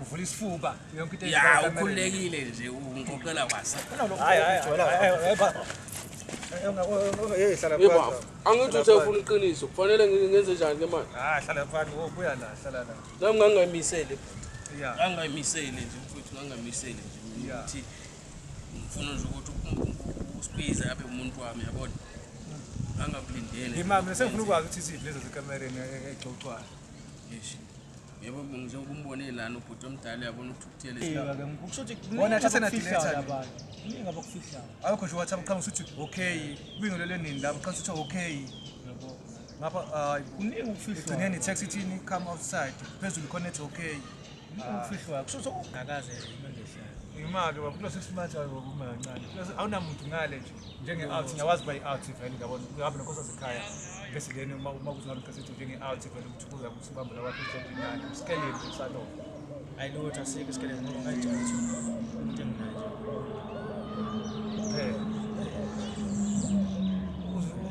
Uvula isifuba yonke into. Ya, ukhululekile nje, ungixoxela kwasa. Hayi hayi hayi ba. Hey, hlala Yebo, phansi. angithi uthe ufuna iqiniso, kufanele ngenze njani ke manje? Ah, hlala phansi, ubuya la, hlala la. Nami ngangayimisele. Yeah. Ngangayimisele nje mfowethu, ngangayimisele nje mina ukuthi ngifuna nje ukuthi uSpiza abe umuntu wami, yabona. Ngangakulindele. Imami, mina sengifuna ukwazi ukuthi iziphi lezo zikamereni exoxwayo. Eish. Yebo, njengoba umbone lana ubhuti omdala, yabona, uthukuthele. Kusho ukuthi Wona kuningi thatha na abakufihlayo delete. abantu. Kuningi abakufihlayo. Akukho nje WhatsApp qhamuka uthi okay, ubingelele nini lapho qhamuka uthi okay. Yabo. Ngapha hayi. Kuningi okufihlwayo. Egcineni text ithini, come outside. Phezulu connect okay. Kuningi okufihlwayo. Kusho ukuthi ungakaze mengehlala. Imali baba, kulo 6 months ayo baba, uma kancane. Plus awunamuntu ngale nje njenge out, ngiyawazi by out vele, ngiyabona. Uhambe nonkosikazi ekhaya. Bese lena uma kuthi ngabe isikhathi njenge out vele ukuthi kuza ukuthi ubambe la kwakho inani. Sikeleni salo. Hayi lutho, asikho isikeleni ngoba ngayijela ukuthi umuntu enginaye nje. Phela.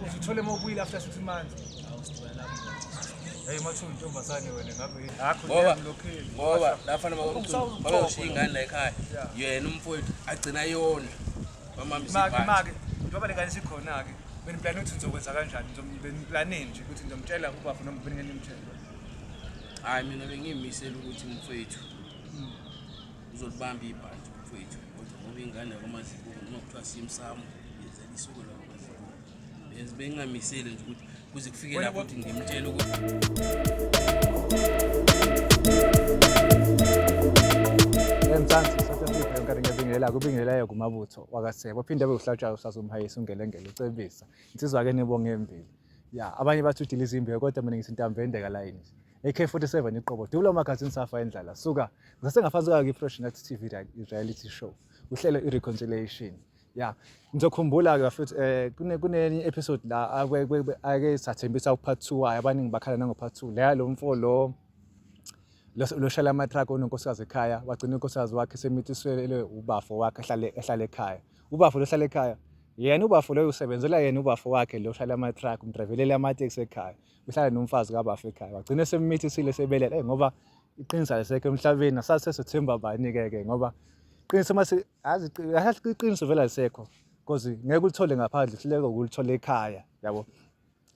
Uzuthole uma ubuyile after 6 months. Awu, sidibana lapho. Hey mathu intombazane wena ngabe akho Ngoba ngoba lafana babayoshiya ingane la ekhaya. Yena umfowethu agcina yona. Bamhambisa Make ibhantshi. make njengoba le ngane isikhona ke, beniplane ukuthi nizokwenza kanjani? Beniplaneni nje ukuthi nizomtshela ubaba noma beningeke nimtshele? Hayi, mina bengiyimisele ukuthi umfowethu uzolibamba ibhantshi umfowethu. Kodwa ngoba ingane yakwamazibuko, noma kuthiwa simsamo yenzela isuku lakwamazibuko. Bengingamisele nje ukuthi kuze kufike lapho ukuthi ngimtshele ukuthi Emzansi, South Africa yonke, ngiyabingelela kubingelelayo kumabutho wakasebo phinde abe uhlatshayo usazi umhayisi ungelengele ucebisa insizwa ke nibonge embili ya. Abanye bathi udiliza imbewu, kodwa mina ngithi intambo ende kalayini AK47 iqobo dubula magazine safa indlala suka ngisengaphansi kwayo i-Professional TV reality show, uhlelo i-reconciliation. Ya, ngizokhumbula-ke futhi kunenye episode la ake sathembisa u-part 2 wayo, abaningi bakhala nango-part 2 leya. Lo mfo lo lo shala ama-truck ononkosikazi ekhaya, wagcina unkosikazi wakhe semithiswele ubafo wakhe, ehlale ekhaya. Ubafo lo hlala ekhaya yena, ubafo loyo usebenzela yena, ubafo wakhe lo shayela ama-truck umdrayivelela amateksi ekhaya, uhlala nomfazi kabafo ekhaya, wagcina semithisile sebelela. Ngoba iqiniso alisekho emhlabeni, asazi sesethemba bani-ke ke, ngoba iqiniso mase azi iqiniso vele alisekho, because ngeke ulithole ngaphandle, uhluleka ukulithola ekhaya, yabo.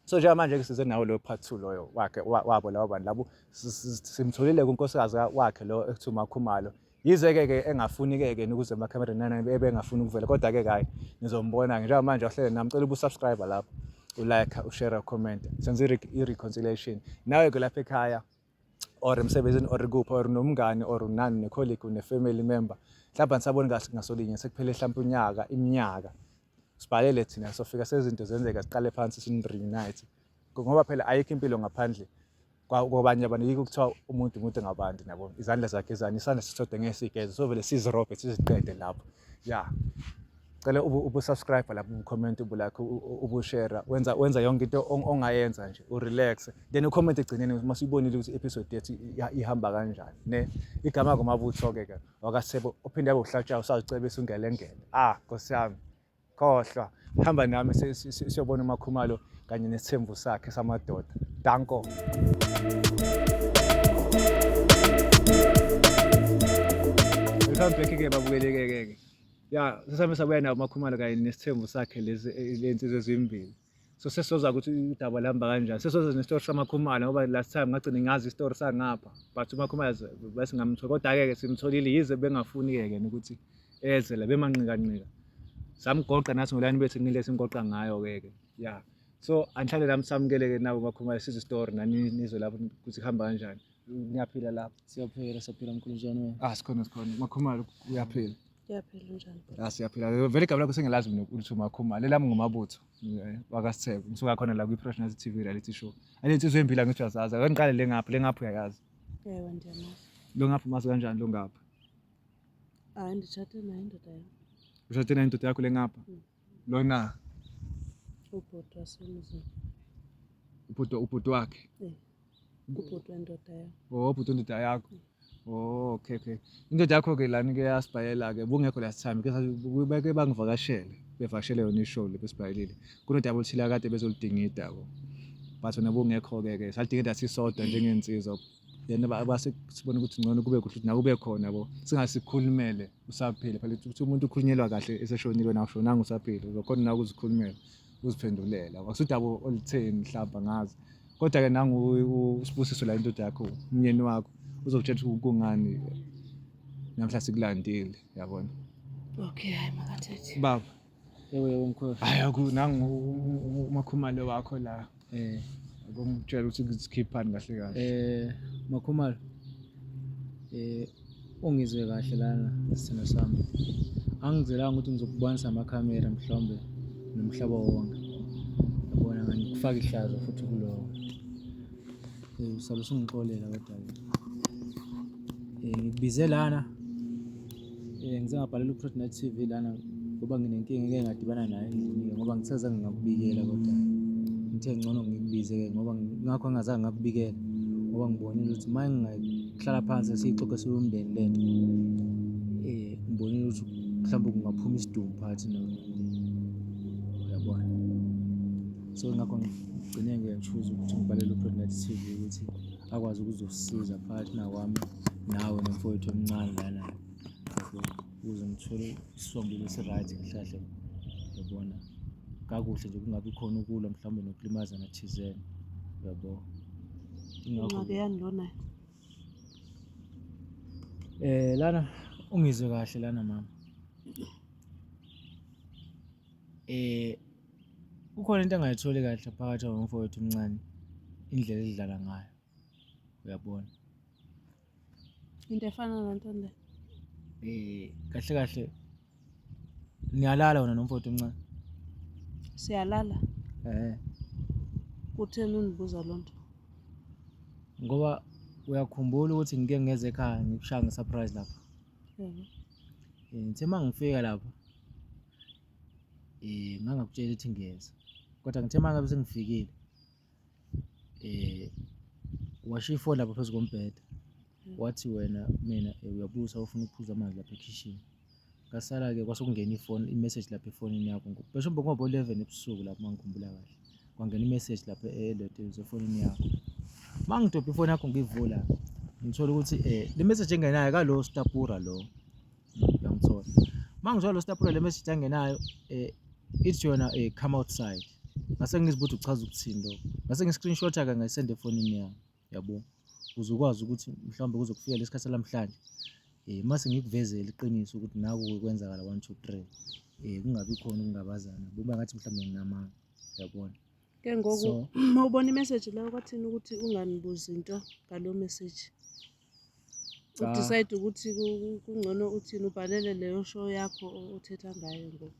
So njengamanje ke size nawo lo part 2 loyo wakhe wabo labo bantu labo. Simtholile kunkosikazi wakhe lo ekuthiwa uMakhumalo, yize-ke ke engafuni-ke ke ukuze emakhamereni nani ebengafuni ukuvela, kodwa-ke kayi nizombona njengamanje wahlele nami. Cela ubu-subscribe lapho, u-like, ushare, ucomment, senze i-reconciliation nawe-ke lapha ekhaya or emsebenzini or kuphi or nomngani or unani ne-colleague, une-family member, mhlawumbe anisaboni kahle ngasolinye, sekuphele mhlawumbe unyaka, iminyaka. Sibhalele thina, sofika sezinto zenzeka, siqale phansi sini-reunite, ngoba phela ayikho impilo ngaphandle kwabanye abantu. Yikho kuthiwa umuntu umuntu ngabantu nabo, izandla zakhe zani, isandla sisodwa ngeke sigeze, so vele sizirobhe siziqede lapho. Ya, cela ubu-subscribe lapho, ubu-comment, ubu-like, ubu-share, wenza yonke into ongayenza nje, urelax, then ucomment egcineni uma usuyibonile ukuthi i-episode yethu ihamba kanjani ne. Igama kumabutho-ke ke wakasebo ophinde abe uhlatshayo usazicebisa ungelengele. Ah, nkosi yami, khohlwa, hamba nami siyobona uMakhumalo kanye nesithembu sakhe samadoda. Danko. Welcome back-ke babukeleke-ke. Ya, sesame sabuya nawo uMakhumalo kanye nesithembu sakhe, lezi lensizwa ezimbili. So sesizozwa ukuthi udaba luhamba kanjani, sesizozwa nesitori samakhumalo, ngoba last time ngagcina ngazi isitori sangapha, but uMakhumalo bese ngamthola, kodwa-ke ke simtholile, yize bengafuni-ke ke ukuthi eze la, bemanqikanqika, samgoqa nathi ngolayini bethu ngile simgoqa ngayo-ke ke. Ya, so anihlale nami, samukele-ke nabo Makhumalo, sizwe isitori nani, nizwe lapho ukuthi kuhamba kanjani. Niyaphila lapho? Siyaphila, siyaphila mkhulu, njani wena? Ah, sikhona, sikhona. Makhumalo, uyaphila? Ngiyaphila, njani? Ah, siyaphila. Vele igama lakho sengelazi mina ukuthi uMakhumalo, elami ngumabutho wakaSithebe, ngisuka khona la kwi-Professional TV reality show. Anensizwa embili angithi uyazazi. Ake ngiqale le ngapha, le ngapha uyayazi? Ewe, ndiyamazi. Lo ngapha umazi kanjani lo ngapha? Hayi, nditshate naye, indoda yam. Ushade naye indoda yakho le ngapha? Lona? Ubhuti wasemzini. Ubhuti wakhe? Eh. Ubhuti wendoda yam. Oh, ubhuti wendoda yakho. Oh, okay. Indoda yakho ke lani ke yasibhayela ke bungekho last time ke, beke bangivakashele. Bevakashele yona ishow le besibhayelile. Kunodaba oluthile kade bezoludingida ko. But wena bungekho ke ke salidingida sisodwa njengensizwa. Then base sibona ukuthi ngcono kube kuhle ukuthi nawe ube khona yabo. Singasikhulumele usaphila phela ukuthi umuntu ukhulunyelwa kahle eseshonile wena awushonanga usaphila uzokhona nawe ukuzikhulumela uziphendulela. Akusudaba olutheni mhlawumbe angazi. Kodwa-ke nangu uSibusiso la indoda yakho umyeni wakho uzokutshela ukuthi kungani namhla sikulandile yabona. Okay, hayi makathethe. Baba. Yebo yebo mkhulu. Hayi aku nangu uMakhumalo wakho la. Eh Akumtshela ukuthi sikhiphani kahle kahle. eh Makhumalo. Eh ungizwe kahle lana sithando sami. Angizelanga ukuthi ngizokubonisa amakhamera mhlawumbe nomhlaba wonke. Yabona ngikufaka ihlazo futhi kuloko. Eh usale usungixolela kodwa ke. Eh ngikubize lana eh ngize ngabhalela uProtnet TV lana ngoba nginenkinga ngeke ngadibana nayo endlini ngoba ngithe zange ngakubikela kodwa ngithe ngcono ngikubize ke ngoba ngakho angazange ngakubikela ngoba ngibonile ukuthi uma ngingahlala phansi siyixoxe siwumndeni le nto um ngibonile ukuthi mhlawumbe kungaphuma isidumbu phakathi nomndeni uyabona. So ngakho ngigcine ngiya-choose ukuthi ngibhalele uProtnet TV ukuthi akwazi ukuzosisiza phakathi nakwami nawe nomfowethu omncane lana yabo, ukuze ngithole isisombululo esi-right ngihlahle yabona kakuhle nje kungabi khona ukulwa mhlawumbe nokulimazana thizeni uyabo. Ingakho Ingxaki yani lona? Eh lana ungizwe kahle lana mama. Eh kukhona into engayitholi kahle phakathi kwamfowethu omncane indlela edlala ngayo. Uyabona? Into efana nantoni le? Eh kahle kahle niyalala wena nomfowethu omncane. Siyalala. Eh Kutheni undibuza loo nto? Ngoba uyakhumbula ukuthi ngike ngeze ekhaya ngikushaya nge-surprise lapha. Yebo. Eh ngithe uma ngifika lapha eh ngangakutshela ukuthi ngiyeza. Kodwa ngithe uma ngabe sengifikile eh washiya ifoni lapha phezu kombhede. Wathi wena mina uyabusa ufuna ukuphuza amanzi lapha ekhishini. Ngasala-ke kwase kungena ifoni i-message lapha efonini yakho. Bese ngobo 11 ebusuku lapho uma ngikhumbula kahle. Kwangena i-message lapha efonini yakho. Uma ngidobha ifoni yakho ngiyivula ngithola ukuthi le message engenayo kalo Stapura lo. Uyangithola. Uma ngithola lo Stapura le message angenayo ithi yona come outside. Ngase ngizibuza ukuthi uchaza ukuthini lokho. Ngase ngi-screenshot-a-ke ngayisenda efonini yami. Yabo. Ukuze ukwazi ukuthi mhlawumbe kuze kufike lesikhathi salamhlanje mase ngikuvezele iqiniso ukuthi naku kwenzakala 1 2 3 kungabi khona ukungabazana kuba ngathi mhlawumbe nginamanga uyabona. Ke ngoku uma ubona i-message leyo kwathini ukuthi unganibuzi into ngaleyo message? Udecide ukuthi kungcono uthini ubhalele leyo show yakho othetha ngayo ngoku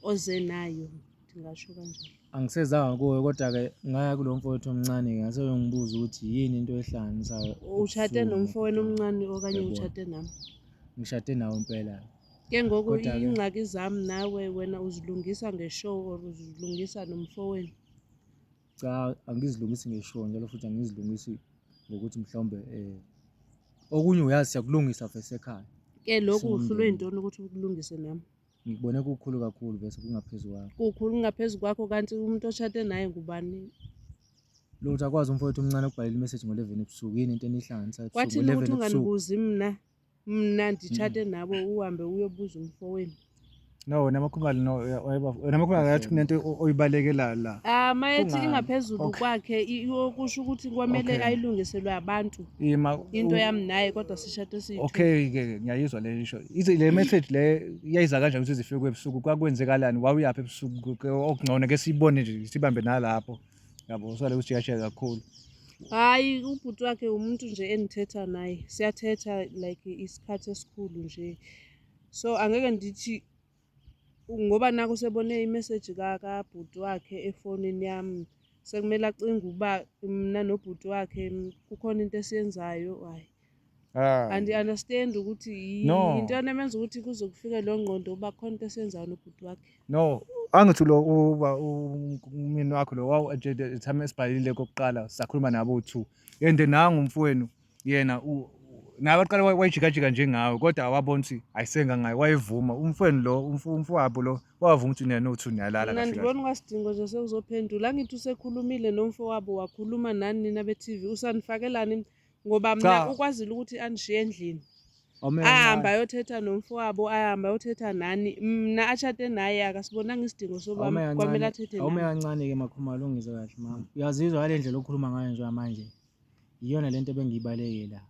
oze nayo ndingasho kanjalo. Angisezanga kuwe kodwa-ke ngaya kulo mfowethu omncane-ke ngase uyongibuza ukuthi yini into ehlanganisayo. Ushade nomfowenu omncane okanye ushade nami? Ngishade nawe impela. Ke ngoku iingxaki zam nawe wena uzilungisa ngeshow or uzilungisa nomfowenu? Cha, angizilungisi ngeshow njalo futhi angizilungisi ngokuthi mhlawumbe okunye uyazi siyakulungisa vese ekhaya. Ke lokhu uhlulwe yintoni ukuthi ukulungise nami? Ngikubone kukhulu kakhulu bese kungaphezu kwakho. Kukhulu kungaphezu kwakho kanti umuntu oshade naye ngubani? Lutho akwazi umfowethu omncane ukubhalela imeseji ngo-11 ebusuku yini into enihlanganisa ebusuku Kwathini ukuthi unganibuzi mna mna nditshate nabo uhambe uyobuza umfowenu. No, wena Makhumalo no wena Makhumalo ngathi kunento oyibalekelayo la. Ah mayethi ingaphezulu kwakhe kusho ukuthi kwamele ayilungiselwe abantu. Ima Into yami naye kodwa sishade siyi-two. Okay ke ngiyayizwa le isho. Ize le message le iyayiza kanjani ukuthi izifike ebusuku kwakwenzekalani wawuyaphi ebusuku okungcono ke siyibone nje sibambe nalapho. Yabo usale usijikajika kakhulu. Hayi ubhuti wakhe umuntu nje endithetha naye. Siyathetha like isikhathi esikhulu nje. So angeke ndithi ngoba naku sebone imeseji kabhuti wakhe efonini yami sekumele acinge uba mna nobhuti wakhe kukhona into esiyenzayo hayi. Andi-understand ukuthi No. yintoni emenza ukuthi kuze kufike loo ngqondo uba khona into esiyenzayo nobhuti wakhe. No, angithi lo uba umyeni wakho lo wawu nje the time esibhalile kokuqala sakhuluma nabo two. And nangu umfowenu yena Naye waqala wayijikajika njengawe kodwa wabona ukuthi ayisengangaye wayevuma umfweni lo umfowabo lo wavuma ukuthi nina no-two niyalala Mina kahle kahle. ndibona ungasidingo nje sekuzophendula. Angithi usekhulumile nomfowabo wakhuluma nani nina be-TV usanifakelani ngoba mna Cha. ukwazile ukuthi anishiye endlini. Awume Ahambe kancane. ayothetha nomfowabo, ahambe ayothetha nani. Mna atshate naye akasibonanga isidingo soba Awume kwamele kancane. athethe Awume nami. kancane-ke Makhumalo ungizwe kahle mama. Uyazizwa ngale ndlela okhuluma ngayo njengamanje. Iyona lento ebengiyibalekela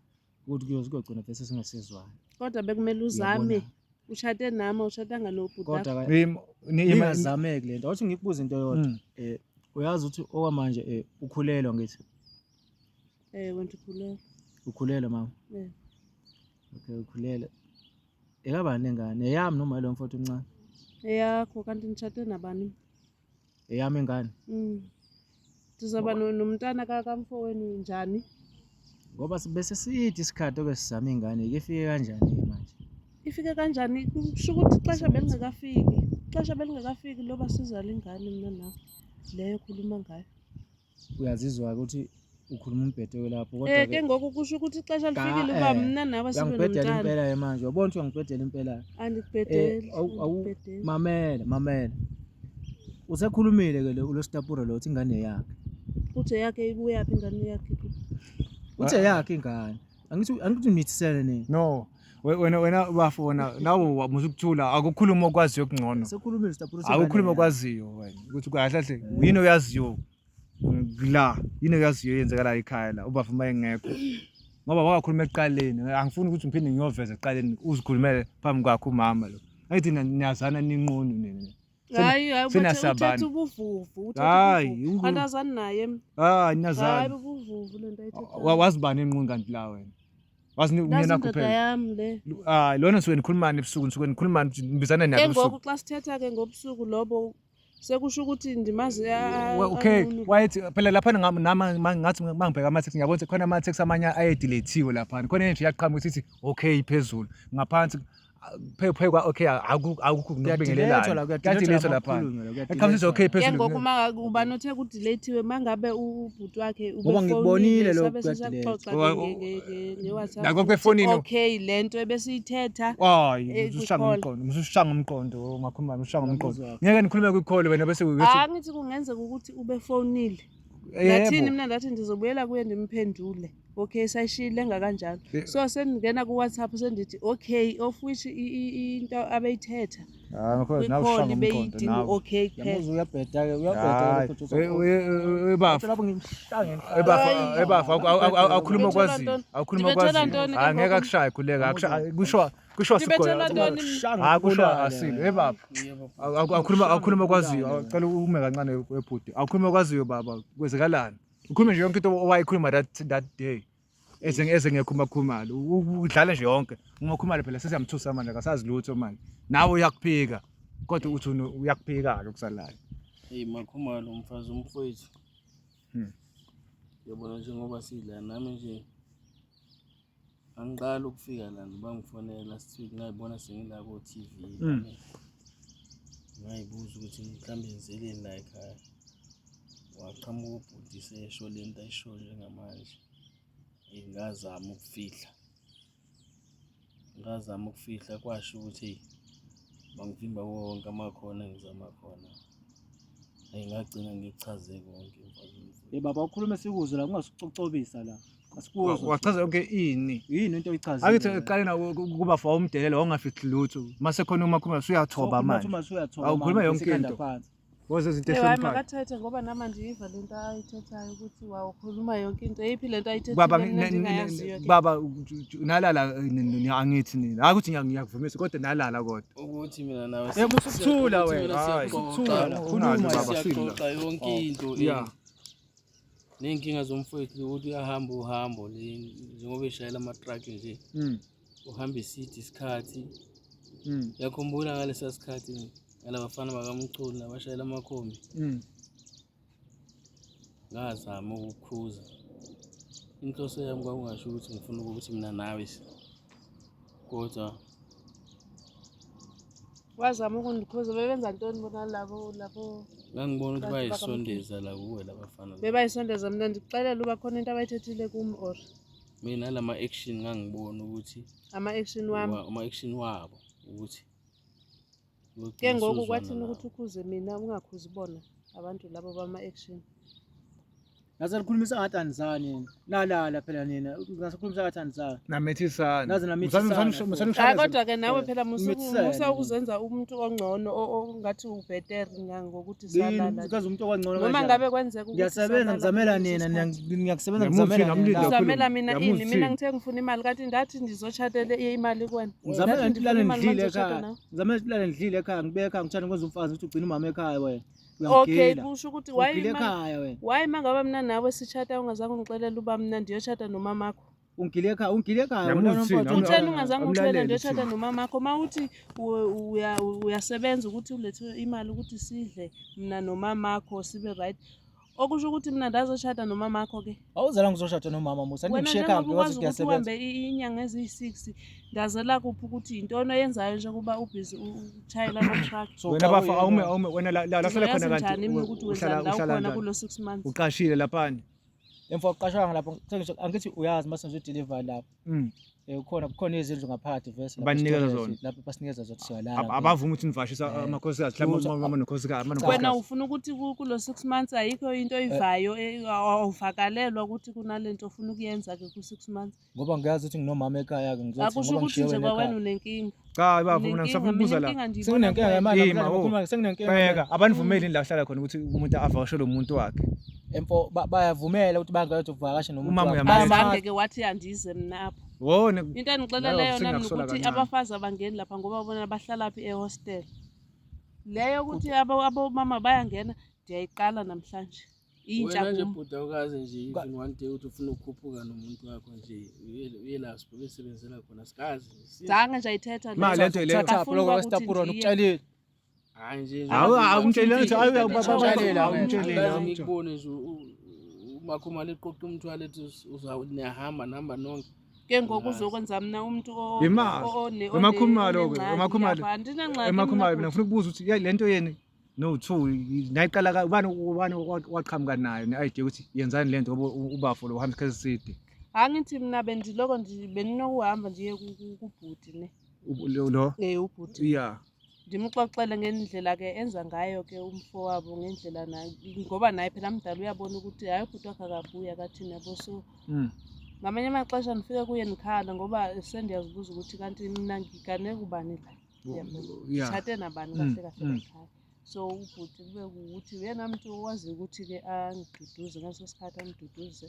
ukuthi kuyoze kuyogcina bese singasezwani. Kodwa bekumele uzame. Uyabona? Ushate nami, awushatanga nobhuti Kodwa wakho. ka- Ingazameki lento. Awuthi ngikubuze into eyodwa. Uyazi ukuthi okwamanje ukhulelwa ngithi. Ewe ndikhulelwe. Ukhulelwe mama. Eh. Okay, ukhulelwe. Ekabani lengane? Eyami noma lo mfowethu omncane? Eyakho kanti nditshate nabani? Eyami ingane. Ndizawuba nomntana kamfowenu njani? Ngoba bese side isikhathi oke sizama ingane, ke ifike kanjani-ke manje? Ifike kanjani? Kusho ukuthi ixesha belingekafiki. Ixesha belingekafiki loba sizale ingane mna nawe. Leyo okhuluma ngayo. Uyazizwa-ke ukuthi ukhuluma umbhedo lapho Eh kodwa ke ke ngoku kusho ukuthi ixesha Ka- lifikile uba eh, mna nawe sibe uyangibhedela nomntana. impela-ke manje, uyabona ukuthi uyangibhedela impela. Andikubhedeli. Andikubhedeli. Mamela, mamela. Usekhulumile ke lo Stapura lo uthi ingane yakhe. Uthi eyakhe ibuyaphi ingane yakhe? Uthi eyakhe ingane. Angithi unithisene nini? No. Wena bafo wena nawe musa ukuthula akukhuluma okwaziyo okungcono. Usekhulumile Stapura uthi ingane Akukhuluma yakhe. okwaziyo wena ukuthi kahle kahle yini oyaziyo la yini oyaziyo eyenzekalayo ekhaya la ubafo uma engekho. Ngoba wakhuluma ekuqaleni angifuni ukuthi ngiphinde ngiyoveza ekuqaleni uzikhulumele phambi kwakhe umama lo. Angithi niyazana ninqunu nina. Hayi hayi Seniyasabana. uthetha ubuvuvu, uthetha Hayi, ubuvuvu. Andazani naye mna. Hayi Hayi niyazana. ubuvuvu le nto ayithethayo. Wazi bani enqunu kanti la wena? Wazi Nazi umyeni wakho indoda phela. yam le. Ah lona nisuke nikhulumani ebusuku nisuke nikhulumani nibizana Ke nabo ngoku ebusuku. xa sithetha ke ngobusuku lobo sekusho ukuthi ndimazi Okay, anqunu. wayethi phela lapha nami ngathi mangibheka ama-text ngiyabona ukuthi khona ama-text amanye ayedeletiwe laphana. Khona enje iyaqhamuka ukuthi ithi okay phezulu ngaphansi phe kwa okay akukho Kuyadelethwa nokubingelelana. la, Kuyadelethwa kuyadelethwa laphana. la, kuyadelethwa. Eqhamuka ithi okay Ke phezulu. ngoku ubani othe kudilethiwe mangabe ubhuti wakhe Ngoba ngikubonile ubefonile lokhu sabe kuyadelethwa. sisaxoxa ke nge-WhatsApp Nakho ukuthi efonini. okay le nto ebesiyithetha Hayi, usushaya kwi-call. umqondo, usushaya umqondo, makhuluma usushaya umqondo. Uyamuzwa. Ngeke nikhulume kwi-call wena bese uyothi Angithi kungenzeka ukuthi ubefonile. Ngathini yebo. mina ndathi ndizobuyela kuye ndimphendule. Okay sayishiyile engakanjalo. Eh. So sendingena ku-WhatsApp sendithi okay of which into abeyithetha Hayi makhuluma nawe ushaya kwi-call umqondo ibeyidinga nawe. u-okay kuphela. Uyamuzwa uyabheda-ke, uyabheda Hayi, ke futhi ebafo. Lapho ngimhlange Ebafa Hayi. ebafa awukhuluma Ndibethelwa okwaziyo. ntoni? Awukhuluma Ndibethelwa okwaziyo. ntoni ke Hayi ngeke ngoku? akushaye khuleka akushaye kusho kusho Ndibethelwa sikole. ntoni? Hayi kusho asile ebaba. Yebo. Awukhuluma awukhuluma okwaziyo. Cela ume kancane ebhuti. Awukhuluma okwaziyo baba kwenzekalani? Ukhulume nje yonke into owayikhuluma that day. Ezengekho uMakhumalo. Udlala nje yonke. UMakhumalo phela sesiyamthusa manje akasazi lutho manje. Nawe uyakuphika. Kodwa uthi uyakuphika ke kusalayo. Hey Makhumalo umfazi umfowethu. Yabona njengoba sidla nami nje angiqali ukufika la bangifonela last week ngayibona sengila ko TV. Ngayibuza ukuthi mhlawumbe ngizeleni la ekhaya. Waqhamuka ubhuti sesho lento ayishoyo njengamanje. Eyi, ngazama ukufihla. Ngazama ukufihla kwasho ukuthi eyi bangivimba kuwo wonke amakhona engizama khona. Eyi ngagcina ngikuchaze konke mfazi womfowethu. Eh baba ukhulume sikuzwe la ungasucocobisa la. Asikuzwa. Wachaza yonke ini. Yini into oyichazile? Akithi ekuqaleni kuba fa umdelelo wawungafihli lutho. Mase khona uMakhumalo usuyathoba manje. Usuyathoba. Awukhuluma yonke into. Woze izinto Ewe, hayi ehloniphayo. makathethe ngoba nami andiyiva le nto ayithethayo ukuthi wawukhuluma yonke into. Eyiphi le nto ayithethile Baba mina ndingayaziyo ke? baba nalala angithi nina. Hayi ukuthi ngiyakuvumisa kodwa nalala kodwa. Ukuthi mina nawe Eh, musukuthula ukuthi wena. mina Hayi, siyaxoxa. Khuluma, Ungazi baba sila. Siyaxoxa yonke into. Yeah. Ney'nkinga zomfowethu ukuthi uyahamba uhambo le njengoba eshayela ama-truck nje uhamba eside isikhathi. Uyakhumbula ngalesa sikhathi ngalabafana bakamchunu nabashayela amakhombi ngazama ukukhuza. Inhloso yami kwakungasho ukuthi ngifuna ukuthi mina nawe kodwa Wazama ukundikhuza bebenza ntoni bona labo labo ngangibona ukuthi Bantu bayisondeza la kuwe labafana. bebayisondeza mina ndikuxelela uba khona into abayithethile kum or Mina lama action ngangibona ukuthi Ama-action wami. Ama action wabo ukuthi Ke ngoku kwathini ukuthi ukhuze mina ungakhuzi bona abantu labo bama-action. Naze nikhulumisa ngathi anisani nina. Nalala phela nina. Naze nikhulumisa ngathi anisani. Namithisana. Naze namithisana. Hayi kodwa ke nawe phela Mithisene. musa ukuzenza umuntu ongcono ongathi ubhetere ngokuthi salala. Kaze umuntu okwangcono Noma kanjani? ngabe kwenzeka ukuthi Ngiyasebenza salala ngizamela kuleso nina, sikhathi. ngiyakusebenza Ngiyamuthi, ngizamela ngamlinda. nina. Uzamela mina ini? Yamuthi. Mina ngithe ngifuna imali kanti ndathi ndizotshatele imali kuwena. Ngizamela Ndathi ndifuna ngilale imali ngidlile mandizoshata ekhaya. nawe. Ngizamela ngilale ngidlile ekhaya, ngibeke ekhaya ngithanda kwenza umfazi ukuthi ugcine umama ekhaya wena. Okay, Uyangigila. kusho ukuthi why Ungigila ekhaya wena. why mangabe mina nawe sitshata ungazange ungixelele uba mna ndiyoshata nomamakho? Ungigile ekhaya, ungigile ekhaya. Yamuthi, wena nomfowethu Amlalele. Utheni ungazange ungixelele Amlalele ndiyoshata thina. nomamakho? Uma uthi uyasebenza ukuthi ulethe imali ukuthi sidle mna nomamakho sibe right. Okusho ukuthi mina ndazoshada nomamakho ke. Awuzela ngizoshada nomama Musa, Wena ngishiye ekhaya njengoba ngikwazi ukwazi ukuthi ukuyasebenza. uhambe inyanga eziyi-6 ndazela kuphi ukuthi yintoni oyenzayo njengoba ubhizi utshayela lo truck. So Wena xa bafa uyena- awume awume wena la la hlala khona Uyazi kanti njani mina ukuthi uhlala wenzani la uhlala ukhona njani? kulo 6 months? Uqashile laphana. Emva kokuqashwanga lapho sengisho angithi uyazi mase ngizodeliver lapho. Kukhona izindlu ngaphakathi vese lapho Banikeza storage, zona. Lapho basinikeza zona siyalala. Abavuma ukuthi nivashisa amakhosikazi mhlawumbe Lutho. mama nokhosikazi Wena amakhosikazi. ufuna ukuthi kulo 6 months ayikho into oyivayo awuvakalelwa ukuthi kunalento ofuna ukuyenza ke ku 6 months. Ngoba ngiyazi ukuthi nginomama ekhaya ke ngizothi Akusho ngoba ukuthi ngishiye nje wena kwawena ekhaya. unenkinga. Cha baba mina Unenkinga, ngisafuna mina ukubuza la. inkinga ndiyibona Senginenkinga kuwena. manje Yima, namhlanje wo. ngikhuluma senginenkinga. Bheka abanivumeli la uhlala khona ukuthi umuntu avakashele umuntu wakhe. Emfo bayavumela ukuthi bangayothi uvakashe nomuntu Umama wakho. uyamletha. Azange ke wathi andize mna apho. Wona Into endixelele Nayo yona mina sengingakusola ukuthi kancane. abafazi abangeni lapha ngoba bona bahlala phi ehostel. Leyo ukuthi abomama bayangena ndiyayiqala namhlanje. Intsha Wena nje kum. bhuti awukaze nje even one day uthi ufuna ukukhuphuka nomuntu wakho nje uye la besebenzela khona sikaze. Zange nje ayithetha Ma, lento leyo. Thatha Akafuni lokho uba kwesitapuroni ukuthi ndiye. ukutshelile. Hayi nje. Awu awumtshelile ukuthi awu Awumtshelile, awumtshelile. Angikaze ngikubone nje uMakhumalo eqoqa umthwalo ethi niyahamba nihamba nonke. Ke ngoku uzokwenza mna umuntu Imali. Emakhumalo ke, emakhumalo. Andinangxaki. Emakhumalo mina ngifuna ukubuza ukuthi lento yeni no two nayiqala ubani ubani waqhamuka nayo ne-idea ukuthi yenzani lento ngoba ubafo lo uhamba isikhathi eside. Angithi mina bendiloko bendinokuhamba ndiye kubhuti ne. Lo Ubhuti. Yeah. Ndimxoxele ngendlela ke enza ngayo ke umfo wabo ngendlela naye ngoba naye phela mdala uyabona ukuthi hayi ubhuti wakhe akabuyi akathini yabo so ngamanye amaxesha ndifike kuye ndikhala ngoba sendiyazibuza ukuthi kanti mina ngigane kubani la. Yabo. Ngitshate nabani kahle kahle ekhaya. So ubhuti kube ukuthi uyena muntu owaziyo ukuthi ke angiduduze ngaleso sikhathi angiduduze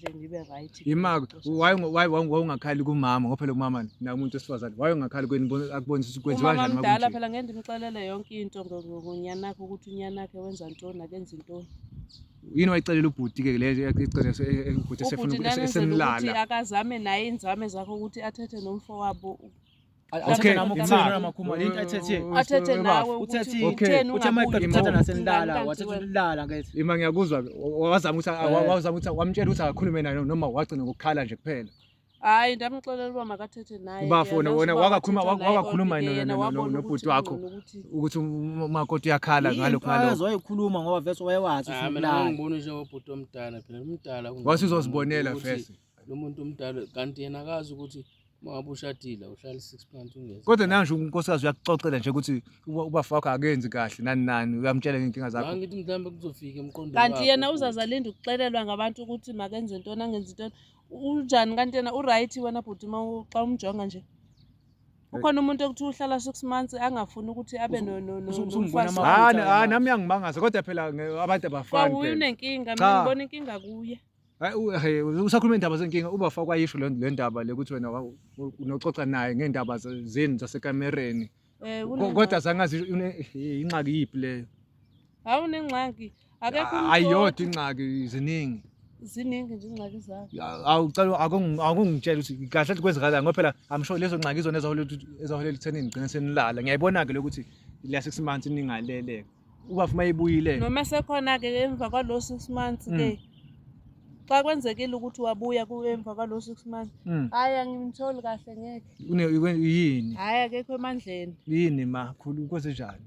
nje ngibe right. Yima why why wawungakhali kumama ngoba phela kumama na umuntu wesifazane why ungakhali kweni akubonisa ukuthi kwenziwa Umama kanjani mdala makunje. phela ngeke ndimxelele yonke into ngonyanakhe ukuthi unyanakhe wenza ntoni akenzi ntoni. Yini wayicelela ubhuti ke le ecele ubhuti esefuna Ubhuti ndanenzela ukuthi esemlala. akazame naye inzame zakhe ukuthi athethe nomfo wabo. Okay, Uthini Makhumalo into ayithethile. Athethe nawe ukuthi Uthethe utheni uthe maqeda ungabuyi uthatha ngoba nasenilala kanti wathatha wena. ukulala ngithi. Ima ngiyakuzwa wazama ukuthi wazama ukuthi wamtshela ukuthi akakhulume naye noma wagcina ngokukhala nje kuphela. Hayi ndamxelela uba makathethe naye. Ubafo Yena wena uba wakakhuluma wathetha naye wakakhuluma kodwa ke yena wabona nobhuti ukuthi wakho kungcono ukuthi ukuthi umakoti uyakhala ngalokho Into ngalokho. wayekhuluma ngoba vese wayewazi Ah ufuna mina ukulala. ngibona njengobhuti omdala phela umdala Wasuzozibonela ukuthi vese. Lo muntu omdala kanti yena akazi ukuthi uma ngabe ushadile uhlala 6 months ungezi. Kodwa nanje unkosikazi uyakuxoxela nje ukuthi ubafo wakho akenzi kahle nani nani uyamtshela ngey'nkinga zakho. Ngithi mhlawumbe kuzofika emqondweni Kanti wakho yena ukuthi uzaze alinde ukuxelelwa ngabantu ukuthi makenze ntoni angenzi ntoni. Unjani kanti yena uright wena bhuti uma xa umjonga nje? Ukhona umuntu ekuthiwa uhlala 6 months angafuni ukuthi abe Usungibona nomfazi. ama- Hayi nami uyangimangaza kodwa phela abantu abafani Kwawuye phela. unenkinga, mina Cha. ngibona inkinga kuye. Hayi usakhuluma indaba zenkinga ubafo kwayisho le ndaba le ukuthi wena unoxoxa naye ngendaba zenu zasekamereni. Kodwa zangazi ingxaki yiphi leyo? Hawu unengxaki. Akekho umuntu Ayiyodwa ingxaki ziningi. Ziningi nje ingxaki zakhe. Awucela akungitshela ukuthi kahle kwenzakala ngoba phela I'm sure lezo ngxaki izona ezaholela ekutheni nigcine senilala. Ngiyayibona ke lokuthi la 6 months ningalele. Ubafo mayebuyile. Noma sekhona ke emva kwalo 6 months ke. Xa kwenzekile ukuthi wabuya emva kwalo 6 months. Hayi angimtholi kahle ngeke. Yini? Hayi akekho emandleni. Yini ma khulu kwenzenjani?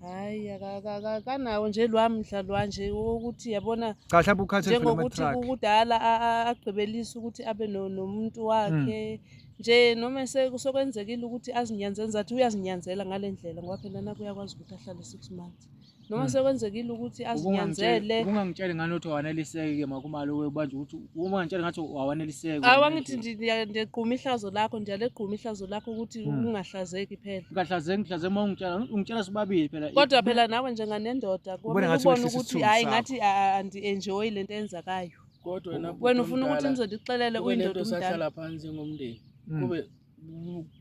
Hayi, akanawo nje lwamdla lwanje wokuthi yabona. Cha, mhlawumbe ukhathele phela Njengokuthi ama-truck. kudala agqibelise ukuthi abe nomuntu wakhe nje, noma sokwenzekile ukuthi azinyanzele, zathi uyazinyanzela ngale ndlela, ngoba phela naku uyakwazi ukuthi ahlale 6 months, noma sekwenzekile ukuthi azinyanzele. Ubungangitsheli ngani ukuthi awaneliseki-ke makumalo manje, ukuthi ubungangitsheli ngathi awaneliseki? Awu, angithi ndiyagquma ihlazo lakho, ndiyalegquma ihlazo lakho ukuthi ungahlazeki phela. Ngingahlazeki, ngihlazeke uma ungitshela, ungitshela sibabili phela. Kodwa phela nawe njenganendoda Ubone kumele ngathi ubone wehlisa ukuthi isithunzi hhayi, sakho. ngathi andi-enjoyi lento eyenzakayo. Kodwa wena bhuti Wena ufuna ukuthi omdala, nizondixelele kube lento uyindoda umdala. sahlala phansi njengomndeni,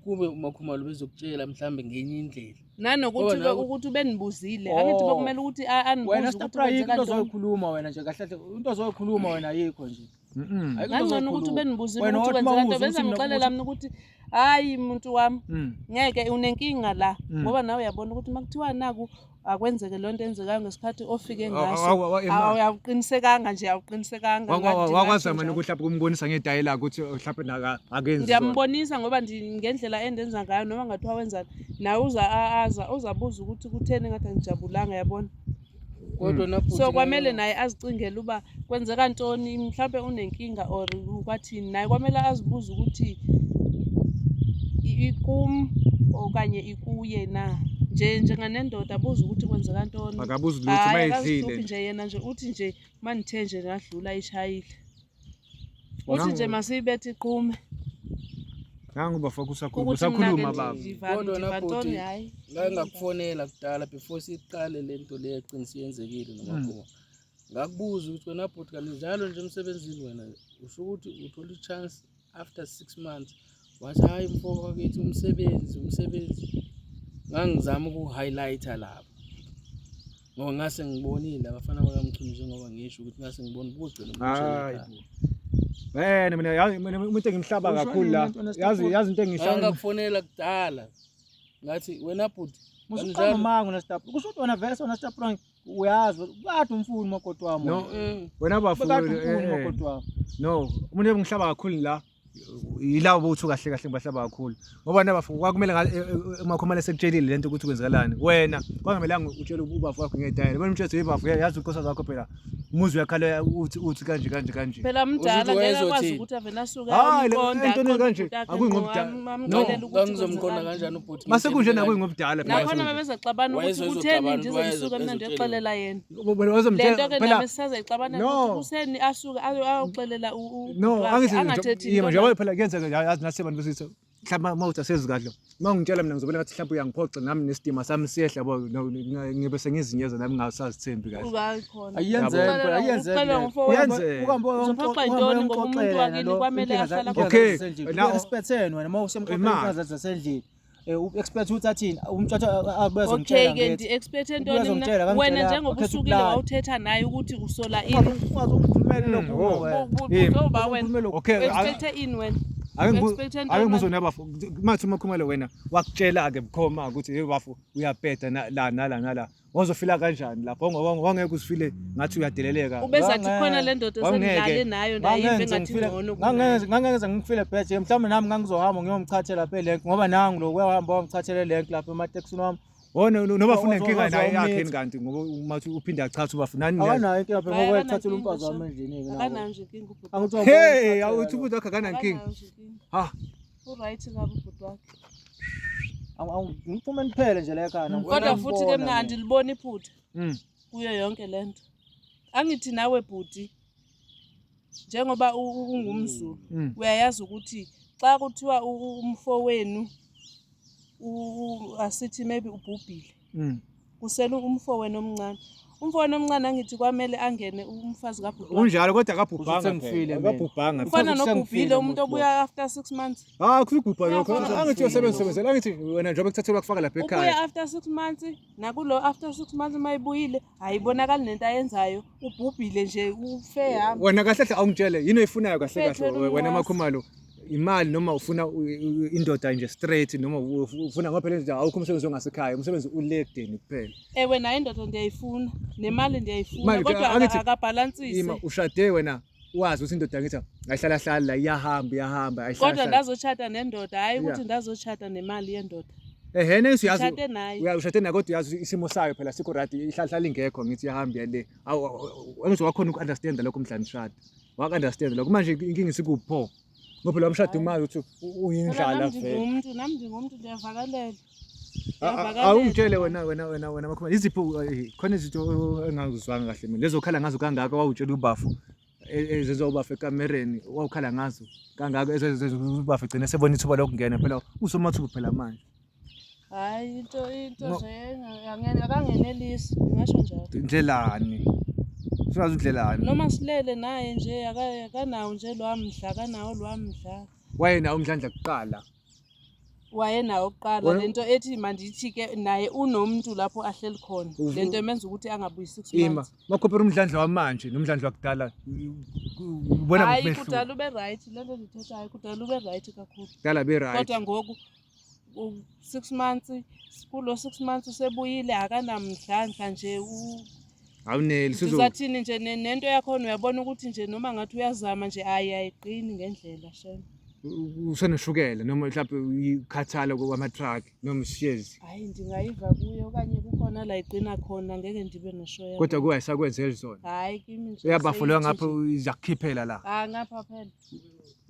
kube uMakhumalo bezokutshela mhlambe ngenye indlela. Nanokuthi Ngoba nawe- ukuthi ubenibuzile, angithi Oh. bekumele ukuthi anibuze Wena ukuthi Stapra, ayikho kwenzeka into ntoni. ozoyikhuluma wena nje kahle kahle, into ozoyikhuluma wena ayikho nje. Ayikho into Ngangcono ukuthi ozoyikhuluma. ubenibuzile Wena ukuthi wathi kwenzeka mawuzwa ntoni, bese ukuthi mina ngixelela mina ukuthi hhayi muntu wami, ngeke, unenkinga la, ngoba nawe uyabona ukuthi uma kuthiwa naku akwenzeke loo nto enzekayo ngesikhathi ofike ngaso, awuqinisekanga nje, awuqinisekanga. Wakwazama Ngingathi nokuthi mhlawumbe kumbonisa ngedayela ukuthi mhlawumbe akenzi zona. Ndiyambonisa ngoba ngendlela endenza ngayo, noma ngathiwa wenzani nawe uza aza uzabuza ukuthi kutheni engathi angijabulanga, yabona. Kodwa wena bhuti, So kwamele naye azicingele uba kwenzeka ntoni, mhlawumbe unenkinga or kwathini, naye kwamele azibuze ukuthi ikum okanye ikuye na, nje njenganendoda abuze ukuthi kwenzeka ntoni. Akabuzi lutho. Hhayi, uma edlile. Akazihluphi nje yena nje, uthi nje manithe nje ngadlula ishayile, uthi nje masiyibethe iqume. Nangu bafaka usakhuluma, Ukuthi mna-ke usakhuluma baba. Kodwa wena ndiva ntoni, bhuti, hhayi. Ngake ngakufonela kudala before siqale le nto le yaqinisa yenzekile noMakhumalo. Ngakubuza ukuthi wena bhuti, kanti njalo nje emsebenzini wena usho ukuthi uthola i-chance after 6 months. Wathi hhayi mfo wakithi, umsebenzi umsebenzi. Ngangizama uku-highlight-a lapho ngoba ngase ngibonile abafana bakaMchunu, njengoba ngisho ukuthi ngase ngibona ukugcina. Hayi bo. Wena, mina yazi mina umuntu engimhlaba Usho kakhulu nini la. lento Nestor? Yazi into engihlaba. Ngakufonela kudala ngathi wena bhuti, Musuqamba mango naStapra. Kusho ukuthi wena vese wena Stapra uyazi kade umfuni umakoti wami. No. Wena. Wena bafuna Bekade umfuni umakoti wami. No, umuntu engimhlaba kakhulu la yilabo bothu, kahle kahle ngibahlaba kakhulu ngoba nabafu kwakumele uMakhumalo esekutshelile lento ukuthi kwenzakalani. Wena kwangamelanga utshele ubafu wakho ngedayela, wena umtshele ubafu yazi unkosikazi wakho phela umuzi uyakhala, uthi kanje kanje kanje. Phela mdala, Uzuthi ngeke akwazi wayezothini? ukuthi avele asuke Hhayi, ayomqonda, entweni aqonde kanje, ubhuti wakhe akuyi ngqo, ngobudala. No. amxelele ukuthi Ngangizomqonda kwenzekani. kanjani ubhuti? Mase kunje nakuyi ngobudala phela. Nakhona babezaxabana ukuthi kutheni Wayezoxabana, ndizomsuka mina ndiyoxelela yena Wena le wazomtshela nto ke phela. nami sisazoyixabana No. ukuthi kuseni asuke ayoxelela ubhuti No, wakhe, angithi angathethi yima into nje yabo phela kuyenzeka, yazi nathi abantu besithi mhlawumbe uma uthi asezi kahle, uma ungitshela mina ngizobona ngathi mhlawumbe uyangiphoxa, nami nesidima sami siyehla yabo, ngibe sengizinyeza nami ngingasazithembi kahle. Ubakhona. Ayiyenzeki phela, ayiyenzeki. Uxelelwa ngumfowenu. Iyenzeka. Uzophoxa yintoni ngoba umuntu wakini kwamele ahlale Okay, now- Expect wena uma usemxoxela Imali. inkinga zasendlini. Expect ukuthi athini? Umthatha abezomtshela Okay ke, ngethi. ndi-expect ntoni mina? Uyazongitshela, Wena kangitshela, njengoba wakhetha usukile ukulala. wawuthetha naye ukuthi usola ini? Ungaze ungikhulumele lokhu Oh. wena. Yimi. Uzoba wena Ungikhulumele lokhu. Okay, expecte ini wena? Ake Expect ntoni ake ngibuze wena? nabafu, mathi uMakhumalo wena wakutshela-ke bukhoma ukuthi hey bafu uyabheda la nala nala, wazofila kanjani lapho? Wangeke uzifile ngathi uyadeleleka? Ubezathi khona le ndoda Wangeke. esendilale nayo ndayiva Ngangenze engathi ngifile, ngcono kunaye. ngangenze ngifile bheje, mhlawumbe nami ngangizohamba ngiyomchathela lapha elenki, ngoba nangu lo uyahamba wamchathela elenki lapha ematekisini wami. Wona noma funa inkinga naye Wazomitha. yakhe yini kanti, ngoba uma uthi uphinde achathe ubafu nani? Akanayo inkinga phela Hayi, ngoba akanankinga, ethathela umfazi wami sho. endlini-ke nawo. Akanayo nje inkinga ubhuti wakhe. Angithi Hey, wamchathela awuthi lo. ubhuti wakho akanankinga? Akanayo nje inkinga. Ha. U-right kabi ubhuti wakhe. Ngiphume niphele nje la ekhaya. Kodwa futhi ke mina andiliboni iphutha kuyo yonke le nto. Angithi nawe bhuti, njengoba ungumZulu, uyayazi ukuthi xa kuthiwa umfowenu asithi maybe ubhubhile, kusele umfowenu omncane, umfowenu omncane angithi kwamele angene umfazi kabhuti wakhe? Kunjalo, kodwa akabhubhanga Sengifile phela. mina. Akabhubhanga. Ufana Sengifile nobhubhile umuntu musi obuya after 6 months. Ah, kusugubha lokho. Uyafana. Angithi uyosebenza sebenzela. Angithi wena njengoba kuthathelwa kufaka lapha Ubuya ekhaya. after 6 months, nakulo after 6 months uma ibuyile ayibonakali nento ayenzayo, ubhubhile nje, ufe hamba. Wena kahle kahle awungitshele yini oyifunayo kahle kahle Fethwe wena umwazi. Makhumalo, imali noma ufuna indoda nje straight, noma ufuna, ngoba phela nje awukho umsebenzi ongasekhaya, umsebenzi uledeni kuphela. Ewe, nayo indoda ndiyayifuna, nemali ndiyayifuna, Manje, kodwa akabhalansise. Ima ushade wena wazi ukuthi indoda ngithi ayihlala hlala la, iyahamba iyahamba ayihlala Kodwa hlala. ndazoshada nendoda, hhayi ukuthi ndazoshada nemali yendoda. Ehhe uyazi Ngishade naye. uya ushade naye kodwa uyazi isimo sayo phela sikho right ihlala ingekho ngithi iyahamba iya le. Awu angithi wakhona uku-understand lokho mhla nishada. Waku-understand lokho manje inkinga isikupho. Ngoba phela umshado umazi ukuthi Phela uyindlala nami vele. ndingumuntu, nami ndingumuntu ndiyavakalela. Awungitshele wena Makhumalo iziphi khona izinto engangizwanga kahle mina lezo khala ngazo kangaka wawutshela ubafu ezenziwa ubafu ekamereni wawukhala ngazo kangaka ezenziwa ubafu egcine sebona ithuba lokungena phela usomathuba phela manje. Hayi into nje akangenelisi ngingasho njalo. Ndlelani? Singazi undlelani. Noma silele naye nje akanawo nje lwamdla, akanawo lwamdla. Wayenawo umdlandla kuqala. Wayenawo kuqala lento ethi mandithi ke naye unomuntu lapho ahleli khona. Lento emenza ukuthi angabuyi 6 Ima, months. makhophela umdlandla wamanje nomdlandla wakudala ubona Hayi ngomehluko. kudala ube right lento endiyithethayo kudala ube right kakhulu. Kudala be right. Kodwa ngoku 6 months kulo 6 months usebuyile akanamdlandla nje Awuneli sizo. Sizathini nje nento yakhona uyabona ukuthi nje noma ngathi uyazama nje ayi ayiqini ngendlela shem. Useneshukela noma mhlawumbe ukhathala kwama-truck noma isiyezi. Hayi ndingayiva kuye okanye kukhona la iqina khona ngeke ndibe neshoya. Kodwa kuwe ayisakwenzeli zona. Hayi kimi nje. Uyabafolewa seyithi ngapha nje. izakukhiphela la. Ah ngapha phela.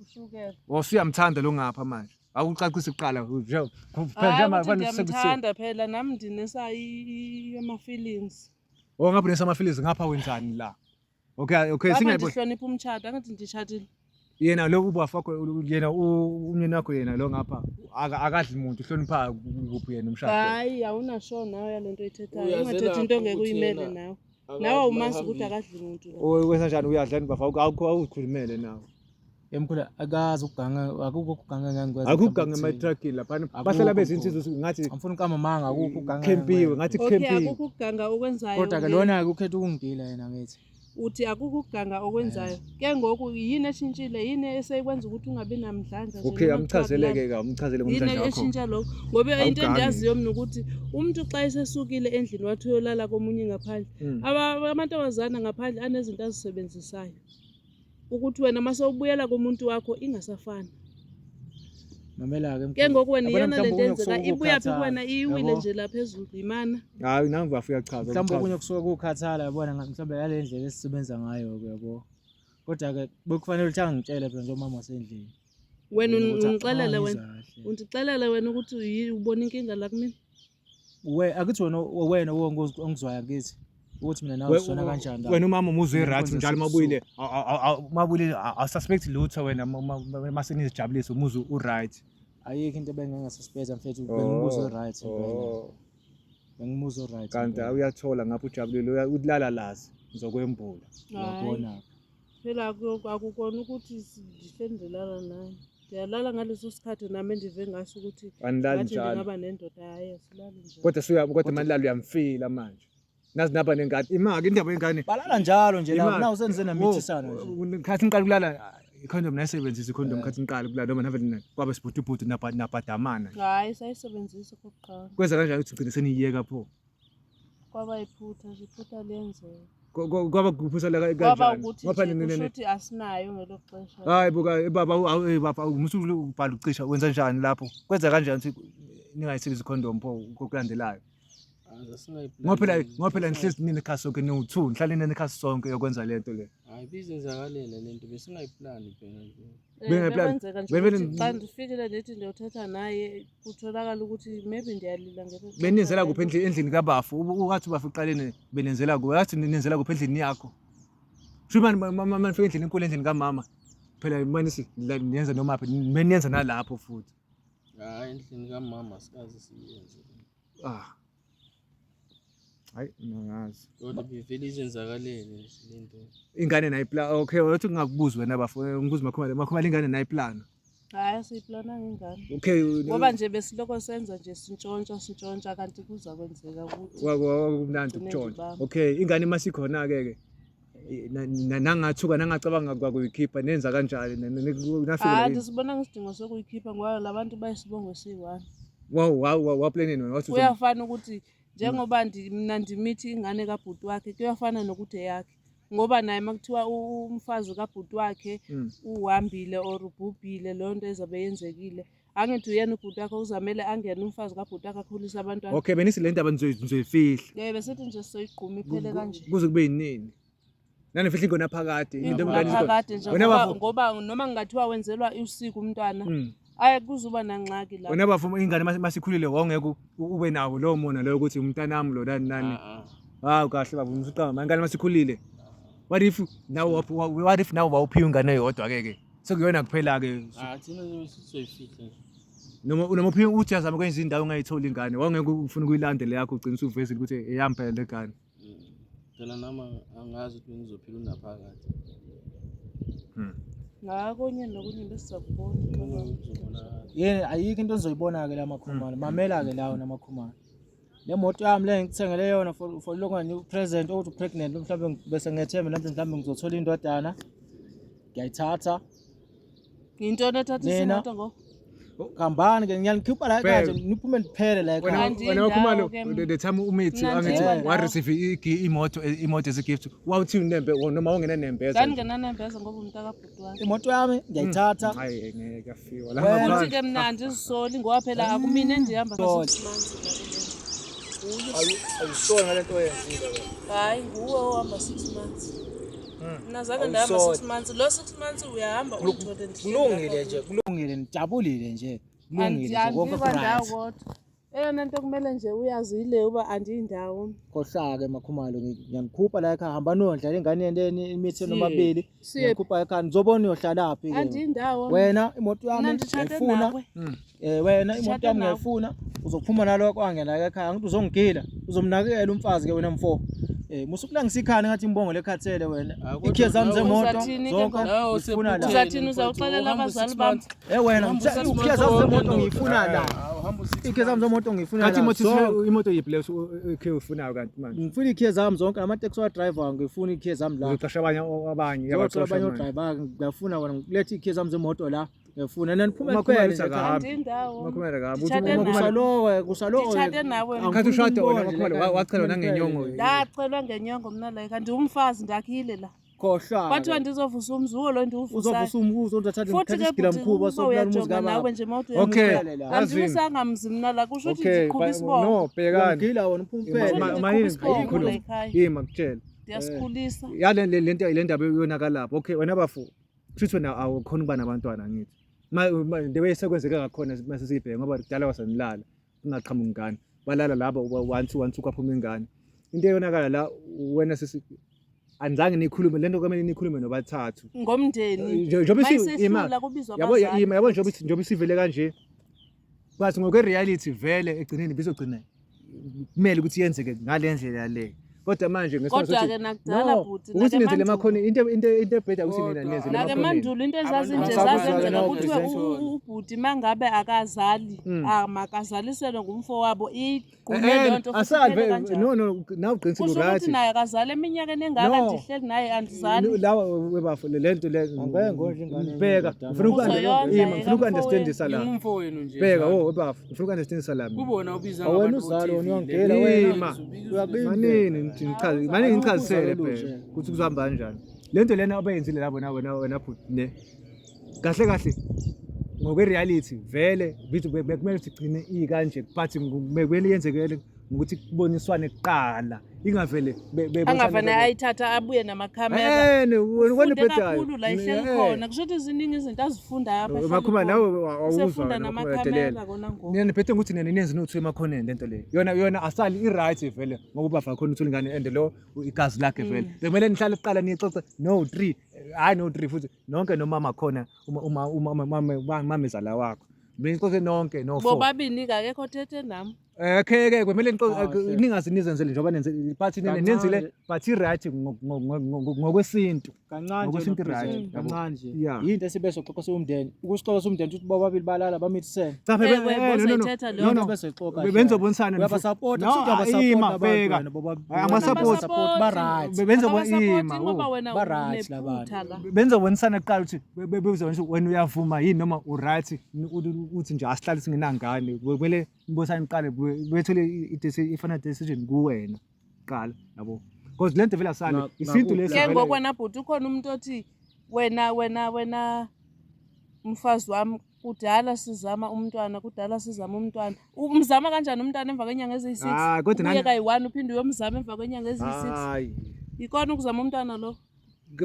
Ushukela. Wasuyamthanda lo ngapha manje. Awucacise kuqala nje. Phela Hayi nje ukuthi manje sekuthi. ndiyamthanda phela nami ndinesa ama-feelings. Oh ngapha nesama feelings ngapha wenzani la? Okay Ngapha singayibona. ndihlonipha umtshato angithi nditshatile. Yena lo ubafa wakho yena umyeni wakho yena lo ngapha akadli muntu uhlonipha kuphi yena umshado. Hayi awunasho nawe yale nto oyithethayo. Uyazelaphi Ungathethi into ongeke ukuthi uyimele yena nawe. Akazi Nawe awumazi ukuthi bayahambile. akadli muntu la. Wenza njani uyadla ni bafa awukho awukhulumele nawe. Emkhulu akazi ukuganga akukho ukuganga engangikwenza. Akukho ukuganga ema-truckini laphana. Bahlala bezinsizwa ngathi Angifuni ukama manga akukho ukuganga. khempiwe ngathi Okay kukhempiwe. akukho ukuganga okwenzayo. Kodwa ke ke. lona ke ukhetha ukungigila yena ngithi. Uthi akukho ukuganga okwenzayo. Ke ngoku yini eshintshile yini eseyikwenza ukuthi ungabi namdlandla nje Okay noma kuthiwa amchazeleke ke amchazele yini ngomdlandla wakho. eshintsha lokho ngoba into Awugangi. endiyaziyo mina ukuthi umuntu xa esesukile endlini wathi uyolala komunye ngaphandle amantombazana ngaphandle anezinto azisebenzisayo ukuthi wena uma sewubuyela kumuntu wakho ingasafani. Mamela ke Ke ngoku wena Yabona iyona lento mhlawumbe okunye eyenzeka kusuke ibuyaphi kukukhathala, kuwena iwile yabo? nje la phezulu imana. Hayi nangu bafika uyachaza. Mhlawumbe okunye kusuke kukukhathala yabona mhlawumbe yale ndlela esisebenza ngayo ke yabo. Kodwa ke bekufanele ukuthi angitshele phela njengoba mama wasendlini. Wena Ukuthi, ungixelele ah, wena. ngizwa kahle. Undixelele wena ukuthi ubona inkinga la kumina. We akithi wena ongizwayo ngithi ukuthi mina nawe sisona kanjani la. Wena umama umuzwe Mina right ngikhonza njalo mabuyile mabuyile awususpect lutho wena mase nizijabulisa umuzwe u right. Ayikho into ebengingasuspect mfethu bengimuzwe right impela. Bengimuzwe right. Kanti impela. uyathola ngapha ujabulile ulala lazi ngizokwembula. Uyabona. Phela akukona ukuthi ndihleli ndilala naye. Ndiyalala ngaleso sikhathi nami endive ngaso ukuthi Anilali ngathi njalo. ndingaba nendoda hayi asilali njalo. Kodwa suya kodwa manilala uyamfila manje. Nazi naba nengane imaki indaba yengane. Balala njalo nje la Imali. nawu senize namithisana nje. Khathi ngiqala ukulala icondom nayisebenzisa icondom khathi ngiqala ukulala noma nave kwabe sibhudubhudu nabhadamana. Hayi sayisebenzisa okokuqala. Kwenza kanjani ukuthi ugcine seniyiyeka pho? Kwaba iphutha nje iphutha liyenzeka. Kwaba kuphutha la Kwaba kanjani? ukuthi Ngapha nje nini kusho ukuthi asinayo ngelo xesha. Hayi buka baba baba umusu ubhala ucisha wenza njani lapho? Kwenza kanjani ukuthi ningayisebenzisi icondom pho kokulandelayo? Ngoba phela nihlezi nini ekhaya sonke niwu-two nihlale nini ekhaya sonke yokwenza lento le. Hayi bizenzakalela lento besingayiplani phela nje. Bengayiplan- Bekwenzeka nje bevele ukuthi xa ndifikile ndithi ndiyothetha naye kutholakala ukuthi maybe ndiyalila ngelo xesha Benenzela lelo. kuphi endlini kabafu? Ukathi ubafu uqaleni benenzela kuphi? Wathi ninenzela kuphi endlini yakho? Sho mani mani fika endlini enkulu endlini kamama. Phela manje niyenza noma phi beniyenza nalapho futhi. Hayi endlini kamama sikaze siyenze. Ah. Hayi ngingazi. Kodwa bivele izenzakalele nje lento. Ingane nayiplan. Okay, wathi ngingakubuzi wena bafo, ngibuza makhumalo, makhumalo ingane nayiplan. Hayi asiyiplananga ingane. Okay, Ngoba nje besiloko senza nje sintshontsha sintshontsha kanti kuza kwenzeka ukuthi kwakumnandi Gcine ukutshontsha. ngibamba. Okay, ingane masikhona ke ke nangathuka nangacabanga kwakuyikhipha nenza kanjani nafika Hayi la ndisibona ngesidingo sokuyikhipha ngoba la bantu bayisibongo esiyi-one. wow wow waplaneni wena wathi Kuyafana ukuthi njengoba mina ndimithi ingane kabhuti wakhe kuyafana nokuthi eyakhe. Ngoba naye uma kuthiwa umfazi kabhuti wakhe uhambile or ubhubhile leyo nto ezabe yenzekile Angithi uyena ubhuti wakho uzamele angene umfazi kabhuti wakhe akhulise abantwana. Okay, benisi le ndaba nizoyifihla. Yebo besithi nje sizoyigquma iphele kanje. Kuze kube yinini. Nanifihla ingona phakade, into Ingona ingane phakade nje Wena ngoba bafo- ngoba noma ngingathiwa wenzelwa usiko umntwana aye kuzuba nangxaki la. Wena bafo ingane masikhulile wawungeke ube nawo lowo mona loyo ukuthi umntanami lo nani nani. Ah, ah. Hawu kahle baba usuqamba ingane masikhulile. What if nawe what if nawe wawuphiwa ingane eyodwa ke ke? Sekuyona kuphela ke Ah, thina sizoyifihla nje. noma uphiwe uthi azama kwenza indawo ungayitholi ingane wawungeke ufuna ukuyilandela yakho ugcina usuvezile ukuthi eyami phela le ngane. Phela nami angazi ukuthi bengizophila unaphakade. Ngakonye nokunye besizakubona. Uzobonakala. Yini ayikho into onizoyibona-ke la makhumalo. Mamela-ke lawo namakhumalo. Le moto yami le ngikuthengele yona for lokhu nje present ukuthi pregnant mhlawumbe bese ngethembe nami mhlawumbe ngizothola indodana. Ngiyayithatha. Yintoni ethatha Mina- isimoto ngoku? Hambani ke ngiyanikhipha la ekhaya Bheka. nje niphume niphele la Wena ekhaya. Andiyi wena Khumalo ndawo ke the time umithi Mna angithi andiyi wa ndawo. receive imoto as a gift wawuthi unembe noma wawungenanembeza. Ndandingenanembeza ngoba umntakabhuti wami. Imoto yami ngiyayithatha. Hayi ngeke afiwa la Wena- Futhi ngaphandle. ke mna andizisoli ngoba phela akumina endihamba Soli. 6 months la kule. Awusoli ngalento oyenzile wena. Hayi nguwe ohamba 6 months. Mna zange ndahamba Awusoli. 6 months. Lo 6 months uyahamba undithole ndihleli Kulungile lapha nje, kulungile nijabulile nje. Kulungile nje konke Andikwa ndawo ku-right. kodwa. Eyona nto kumele nje uyazi yile uba andiyindawo. Khohlwa-ke Makhumalo ngiyanikhupha la ekhaya hamba niyodlala ingane yenu imithi nomabili. Siye- Ngiyanikhupha ekhaya nizobona uyohlalaphi ke. Andiyindawo. Wena imoto Mna yami nditshate ngiyayifuna. nawe. Wena imoto Nditshate yami nawe. ngiyayifuna. Uzophuma nalokho wangena ekhaya angithi uzongigila. Uzomnakekela umfazi ke wena mfo. Musa ukulangisa ikhanda ngathi imbongo lekhathele wena. Ah, kodwa Ikhiye zami nawe zemoto uzathini ke zonke ngoku? Nawe ngifuna la. Uzathini uzawuxelela abazali bam? Wena Uhamba u-six ikhiye months zami wonke zemoto ndoda. ngiyifuna la. Uhamba u-six Ikhiye zami zemoto ngiyifuna Kanti la. imoto Zonke. imoto yiphi leyo ekhe ufunayo kanti manje? Ngifuna ikhiye zami zonke amateksi wa-driver ngifuna ikhiye zami la. Uzoqasha abanye abanye Ngiyabaqasha uyabaqasha abanye manje. o-driver ngiyafuna wena ngilethe ikhiye zami zemoto la. Ngiyafuna nani phume Umakhumalo niphele nje ekhaya. uthi akahambi. Andiyindawo. Umakhumalo akahambi. Uthi Nditshate umakhumalo nawe. Kusalowo kusalowo. Nditshate nawe. Khathi ushada wena Makhumalo wachelwa nangenyongo. Ndacelwa ngenyongo mna la ekhaya. Ndiwumfazi ndakhile la. Khohlwa. Kwathiwa ndizovusa umzi uwo lo ndiwuvusayo. Uzovusa umbuzo uzothatha Futhi ngithatha ke isigila bhuti mkhuba uba sokulala umuzi uyajonga nawe kababa. nje mawuthi Okay. uyajonga. la. Andiwisanga mzi mna la kusho ukuthi Okay, ndiqhuba isibongo. no bhekani. Uyangigila wena uphume uphele. Ma- Mayini isibongo la ngikhuluma. ekhaya. Yima ngikutshela. Ndiyasikhulisa. Yale le lento le ndaba yonakalapha. Okay, wena bafo. Kushuthi wena awukhona ukuba nabantwana ngithi. The way sekwenzeka ngakhona mase siyibheke ngoba kudala wasanilala kungaqhamuki ingane. Balala laba 1 2 1 2 kwaphuma ingane. Into eyonakala la wena sisi anizange nikhulume lento kwamele nikhulume nobathathu. Ngomndeni. Njengoba ima Mayisehlula kubizwa yabo abazali. ima yabo njengoba isivele kanje but ngokwe reality vele egcineni bizogcina kumele ukuthi yenzeke ngale ndlela le kodwa manje ngesikhathi Kodwa sokuthi- ke nakudala No, bhuti, ukuthi nake nenzele mandulo. emakhoneni into ebheda ukuthi nina Kodwa nenzele Nake emakhoneni mandulo into ezazinje Abantu zazenzeka abasakwazi kuthiwe ukwenza. ubhuti mangabe akazali makazaliselwe ngumfo wabo igqume Eh, leyo nto futhi asali iphele kanjalo. no no nawe uqinisile Kusho ukuthi right naye akazali eminyakeni engaka No. ndihleli naye andizali. lawa webafo le lento le Angeke ngodle ingane bheka yendoda, ngifuna Uzoyondla ima ngifuna uku-understandisa la Ngingumfowenu nje. bheka oh webafo ngifuna uku-understandisa la mina. Kubona ubiza Awena ngabantu uzalo, ku-TV, wena uyangena le- wena. Ubiza- Uyakuyimvela. Manini ngichaze manini ngichazisele Uzalo phela nje. ukuthi kuzohamba kanjani. Le nto lena abayenzile labo nawe nawe wena bhuti ne. Kahle kahle ngokwe reality vele bithi bekumele ukuthi igcine ikanje but bekumele yenzekele ngokuthi kuboniswane kuqala ingavele Angavane ayithatha abuye namakhamera. Eh wena Ufunde bhedayo. kakhulu la ihleli khona. Kusho ukuthi ziningi izinto azifundayo apha ehleli Makhuma khona. nawe awuzwa Usefunda wena, Makhuma, namakhamera uyadelela. kona ngoku. Nina niphethe ngokuthi nina nenze nothu emakhoneni lento le. Yona asali i-right vele ngoba ubaba khona uthola ingane and lo igazi lakhe vele. Bekumele nihlale kuqala nixoxe no 3 hayi no 3 futhi nonke nomama khona uma uma uma uma mamezala wakho. Benixoxe nonke no 4. Bobabini ke akekho othethe nam. Okay ke kumele nixoxe Ah, hle. ningaze nizenzele njengoba nenze but nina Kancane. nenzile but i-right ngokwesintu. Kancane nje Ngokusintu wena right, President, yabo. kancane nje. Yeah. Yinto esibe soxoxa siwumndeni. Ukusixoxa siwumndeni ukuthi bobabili balala bamithisene. Cha phela Ewe, no no no. bozoyithetha leyo No Into no. besoyixoxa nje. Benzobonisana Uyabasapota, No, kusho ukuthi uyabasapota ima, abantu bheka. wena, bobabili. Ama-support. Support, ba-right. Benzobo ima. ngoba oh. wena Ba-right la unephutha la. Benzobonisana kuqala ukuthi bebuzwa ukuthi wena uyavuma yini noma uright uthi nje asihlale singenangane kumele nibonisane kuqala bethole i-final decision kuwena kuqala yabo because le nto vele asali isintu lesi Ke vele- ngoku wena bhuti ukhona umuntu othi wena wena wena mfazi wami Kudala sizama umntwana, kudala sizama umntwana. Umzama kanjani umntwana emva kwenyanga eziyi-6? Ah, kodwa Ubuye nani- kayi-1 uphinde uyomzama emva kwenyanga eziyi-6. Hayi. Ikona ukuzama umntwana lo.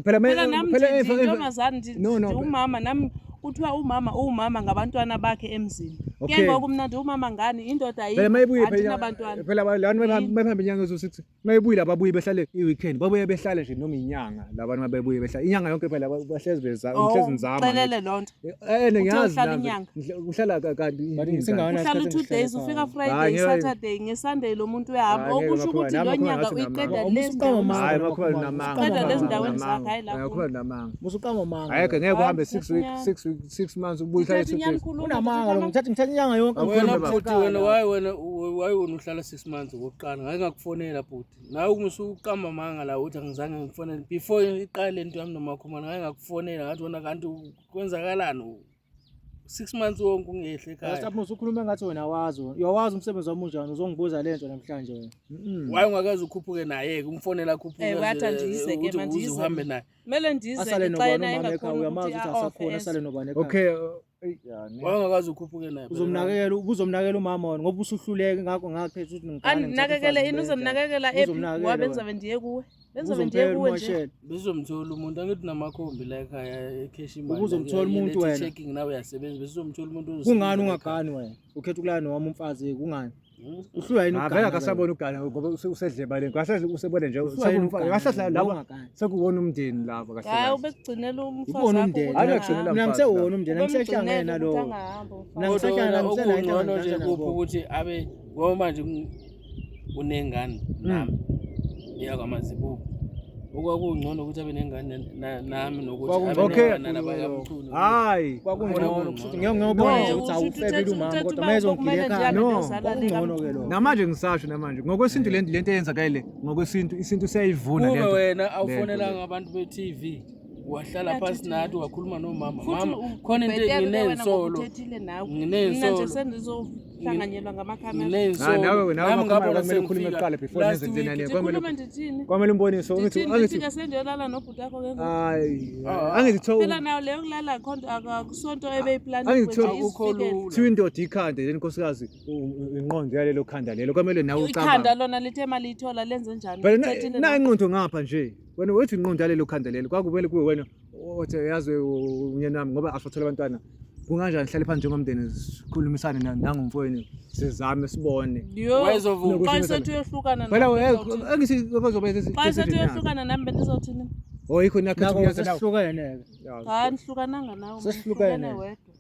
Phela Phela nami phela emva- emva- ndiyintombazane, No, no, ndiwumama nami kuthiwa umama uwumama ngabantwana bakhe emzini. Ke Okay. ngoku mna ndiwumama ngani? Indoda Phela ayikho, mayibuye phela andinabantwana. phela lana Yini? mayihambe inyanga ezo-6 mayibuye ababuye behlale i-weekend babuye behlale nje noma inyanga labantu mabebuye behlale inyanga yonke phela bahlezi beza Oh, ngihlezi ngizama xelele loo nto. eh Uthe ngiyazi uhlala nami. inyanga. Uhlala kanti But inini singawona Uhlala isikhathi u-two days engihlala ufika ekhaya. Friday, Hayi, ngeke- Saturday, ngeSunday lo muntu uyahamba. Hayi, ngeke Okusho makhulu, ukuthi nami lo makhulu nyanga ngathi uyiqeda unamanga. le Usuqamba amanga. Hayi zindaweni. makhulu namanga. Uqeda lezi ndaweni Namanga. zakhe, hayi la Hayi, kuwe. makhulu namanga. Musuqamba amanga. Ayeke ngeke uhambe Hayi, 6 weeks inyani. 6 weeks 6 months ubuye uhlale Ndithetha 2 inyani days. khuluma, Unamanga lo ndithetha ngithatha ngithatha inyanga yonke Wena Awukhulume baba. bhuti wena why wena why wena uhlala 6 months okokuqala ngake ngakufonela bhuti nawe umusuqamba amanga la uthi angizange ngifonele before iqale lento yami nomakhumana ngake ngakufonela ngathi wena kanti kwenzakalani 6 months wonke ungehle ekhaya Stop usukhuluma ngathi wena wazi wena. Uyawazi umsebenzi wami unjani uzongibuza lento namhlanje wena. why ungakaze ukhuphuke naye ke umfonela akhuphuke Eh, wathi andize ke, uthi uze mandize. uhambe naye Kumele ndize Asale ke xa nobani yena umama ekhaya engakhoni uyamazi ukuthi ukuthi a-ofe asakhona eze. asale nobani ekhaya. Okay. Ya ne. why ungakaze ukhuphuke naye Uzomnakekela ubuzomnakekela umama wena ngoba usuhluleke ngakho ngakhetha ukuthi ngigane. Andinakekele ini uzondinakekela ephi Uzomnakekela ngoba wena. benzabe ndiye kuwe. Benzabe ndiye Uzomphela kuwe nje. umoshele. Bezomthola umuntu angithi namakhombi la ekhaya ekheshi imali. Ubuzomthola umuntu wena. Checking nawe uyasebenza besizomthola umuntu Kungani ungagani wena? Ukhetha ukulala nowami umfazi kungani? Uhlulwa yini Ah, ukugana? vele akasaboni ukugana ngoba usedlebaleni. Kahle usebone nje Uhlulwa yini ukugana? kahle laba Ungagani. sekuwona umndeni laba kahle. Hayi kahle. ubekugcinela umfazi Ibona wakho umndeni. ukuthi Hayi, angahambi. uyakugcinela Mina umfazi ngisewona umndeni, angisehlangene Ubemgcinela nalowo. ukuthi angahambi umfazi. Mina ngisehlangene Okungcono nje ngisela kuphi ukuthi abe ngoba manje unengane nami iyakwamazibuko. Okwakungcono ukuthi abe nengane nami nokuthi abe Okay. nengane nabakaMchunu. Hayi. Kwakungcono kusho ukuthi ngeke ngiyobona nje No, ukuthi usho ukuthi awufebile uthethe- umama uthethe kodwa uba mayezongigila kumele nje ekhaya. abe No. nozala le Kwakungcono ke kaMchunu. lokho. Namanje ngisasho namanje ngokwesintu lento lento eyenzakele ngokwesiNtu isintu siyayivuna Kube lento. wena lento awufonelanga le. abantu be-TV wahlala phansi nathi wakhuluma nomama. Futhi Mama khona into ubhetele ke wena ngoba nginey'nsolo. uthethile nawe. Nginey'nsolo. Mina nje sendizohlanganyelwa ngamakhamera. Hayi, nawe nawe Nami makhumalo ngabona kumele ukhulume sengifika kuqala before last nenze into week. nani. Kwamele Ndikhulume ndithini? kwamele umbonise ukuthi Ndithini angithi ndithi ke sendiyolala nobhuti wakho ke ngoku? hayi Ah. angithi kuthiwa Phela nayo leyo kulala akho nto akusonto ebeyiplani Angithi nje akukho izifikele. lula. kuthiwa indoda ikhanda leni nkosikazi inqondo yalelo khanda lelo kwamele nawe Ikhanda ucabange. lona lithe maliyithola lenze njani? Phela Uthethile na nawe. ingqondo ngapha nje wena wethi inqondo yalelo khanda lelo kwakumele kube wena othi yazi unyeni wami ngoba asathola abantwana kunganjani hlale phansi njengomndeni sikhulumisane nangomfowenu sizame sibone Yho, Wayezovuma. xa isethi uyohlukana phela nami bendizawuthini? angithi bazobe Xa isethi uyohlukana nami bendizothini? oh yikho nakhetha Nako ukuyenza nawe sesihlukene ke. Hayi andihlukananga nawe, mna Sesihlukene. ndihlukene wedwa.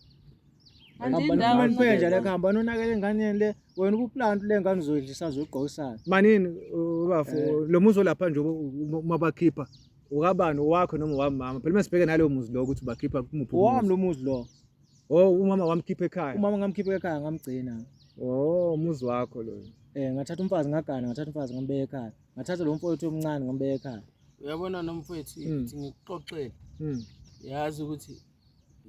Hamba Andiyindawo niphuma mna niphele nje le. la hamba nonakele enganeni le wena ubuplant le ngane uzoyidlisa uzoyigqokisana. manini ubafo lo muzi olapha nje uma bakhipha ukabani owakho noma owamama phela uma sibheke nalowo muzi lo ukuthi bakhipha kumuphi Owami umuzi lo muzi lo. oh umama wamkhipha ekhaya Umama ngamkhipha ekhaya ngamgcina. oh umuzi wakho lo Eh ngathatha umfazi ngagana ngathatha umfazi ngambeka ekhaya. Ngathatha lo mfowethu omncane ngambeka ekhaya. Uyabona nomfowethu ithi ngikuxoxele. Yazi ukuthi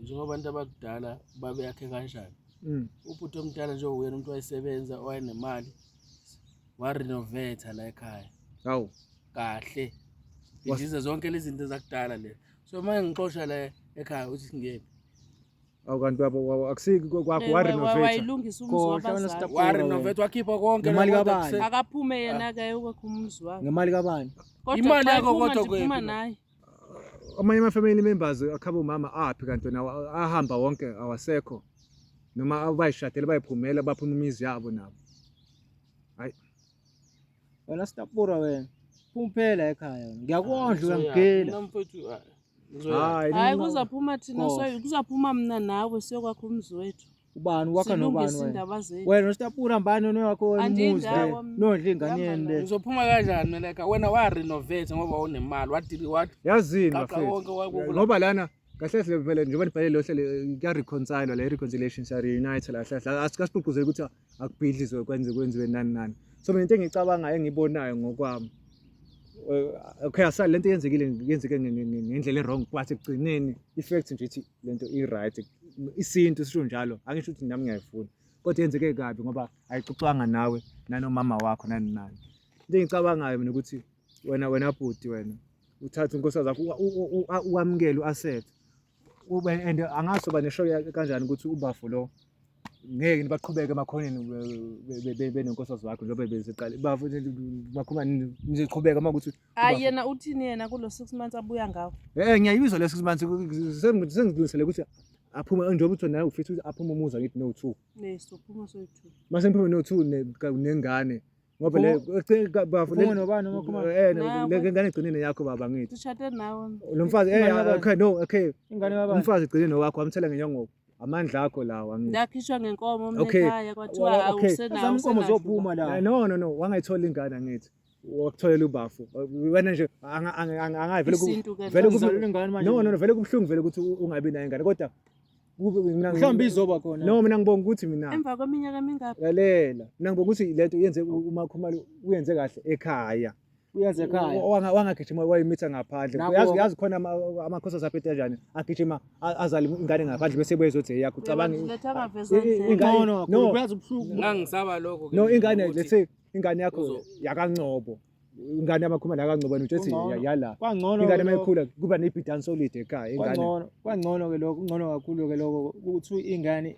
njengobantu abakudala babeyakhe kanjani. Ubhuti omdala nje uyena umuntu wayesebenza owayenemali warenovate la ekhaya Hawu. kahle. Bhidliza zonke lezi zinto zakudala le. So manje ngixosha la ekhaya uthi singephi. Awu kanti babo akusiki kwakho Eh, wa renovate. Wayilungisa umuzi Khohlwa wena wabazali. stop. Warenovate wakhipha konke Ngemali la kodwa kabani? Akaphume yena ke ayokwakha umuzi wakhe. Ngemali kabani? Kodwa Imali xa yakho ephuma kodwa ndiphuma kwephi? naye. Amanye ama family members akhaba umama aphi kanti wena ahamba wonke awasekho noma abayishadele bayiphumela baphuma imizi yabo nabo. Wena stapura wena. Phuma phela ekhaya wena. Ngiyakondla Ngizoya. uyangigila. Mina mfowethu ah, ngizoya. Hayi. Hayi kuzaphuma thina Khohlwa. soy kuzaphuma mna nawe siyokwakha umuzi wethu. Ubani wakha nobani Silungise wena? iindaba zethu. Wena nostapura mbani noyakho wena umuzi le. Andiyindawo mna. Nondla inganeni le. Ngizophuma kanjani mina ekhaya? Wena warenovate ngoba unemali wadili wathi Yazini Qaqa bafethu. wonke wakho Ngoba lana kahle kahle vele njengoba nibhale lo hlelo kuya reconcile la reconciliation siya reunite la kahle kahle asikasiqhuquzeli ukuthi akubhidlizwe kwenze kwenziwe nani nani. So mina into engiyicabangayo engiyibonayo ngokwami okay asali lento yenzekile yenzeke ngendlela e-wrong but ekugcineni i-fact nje ithi lento i-right isintu sisho njalo angisho ukuthi nami ngiyayifuna kodwa yenzeke kabi ngoba ayixoxwanga nawe nanomama wakho nani nani. Into engiyicabangayo mina ukuthi wena wena bhuti wena uthathe unkosikazi wakho uwamukele u-accept. Ube and angazi uba neshow kanjani ukuthi ubafo lo ngeke nibaqhubeke emakhoneni benonkosikazi wakho njengoba beziqale bafo makhuma nizoqhubeka uma ukuthi Hayi yena uthini yena kulo 6 months abuya ngawo? Eh ngiyayizwa le 6 months sengilungisele ukuthi aphume njengoba uthi nawe ufisa ukuthi aphume umuzi angithi no 2. Yes, uphuma so 2. Mase ngiphume no 2 nengane ngoba le bafo le nobani noma eh le ngane igcinene yakho baba ngithi. Ushade nawe. Lo mfazi eh okay no okay. Ingane kababa. Umfazi igcinene nowakho wamthela ngenyongobo. Amandla akho lawa angithi. Ndakhishwa ngenkomo mina Okay. ekhaya kwathiwa Okay. awusenawo. Ezami inkomo zophuma la. No no no wangayithola ingane angithi. Wakutholela ubafu. Wena nje angayi vele Isintu ke vele Ngizalelwe ingane manje. No no no vele kubuhlungu vele ukuthi ungabi nayo ingane kodwa kube mina Mhlawumbe izoba khona. No mina ngibonga ukuthi mina Emva kweminyaka emingaphi? lalela mina ngibonga ukuthi lento yenze uMakhumalo uyenze kahle ekhaya. Uyenze ekhaya. Wangagijima wayimitha ngaphandle. Nako- Yazi yazi khona amakhosikazi aphethe kanjani agijima azale ingane ngaphandle bese bezothi eyakho ucabanga Uyabaletha ngaveza ingane Ngcono kakhulu. no Uyazi ubuhlungu. Ngangisaba lokho ke no mina ingane ukuthi let's say ingane yakho yakaNgcobo ingane yamakhumalo yakaNgcobo wena uthi Kungcono. yala Kwangcono ingane ke lokho. mayikhula kuba nebhidan solid ekhaya ingane Kwangcono, kwangcono ke lokho, kungcono kakhulu ke lokho ukuthi ingane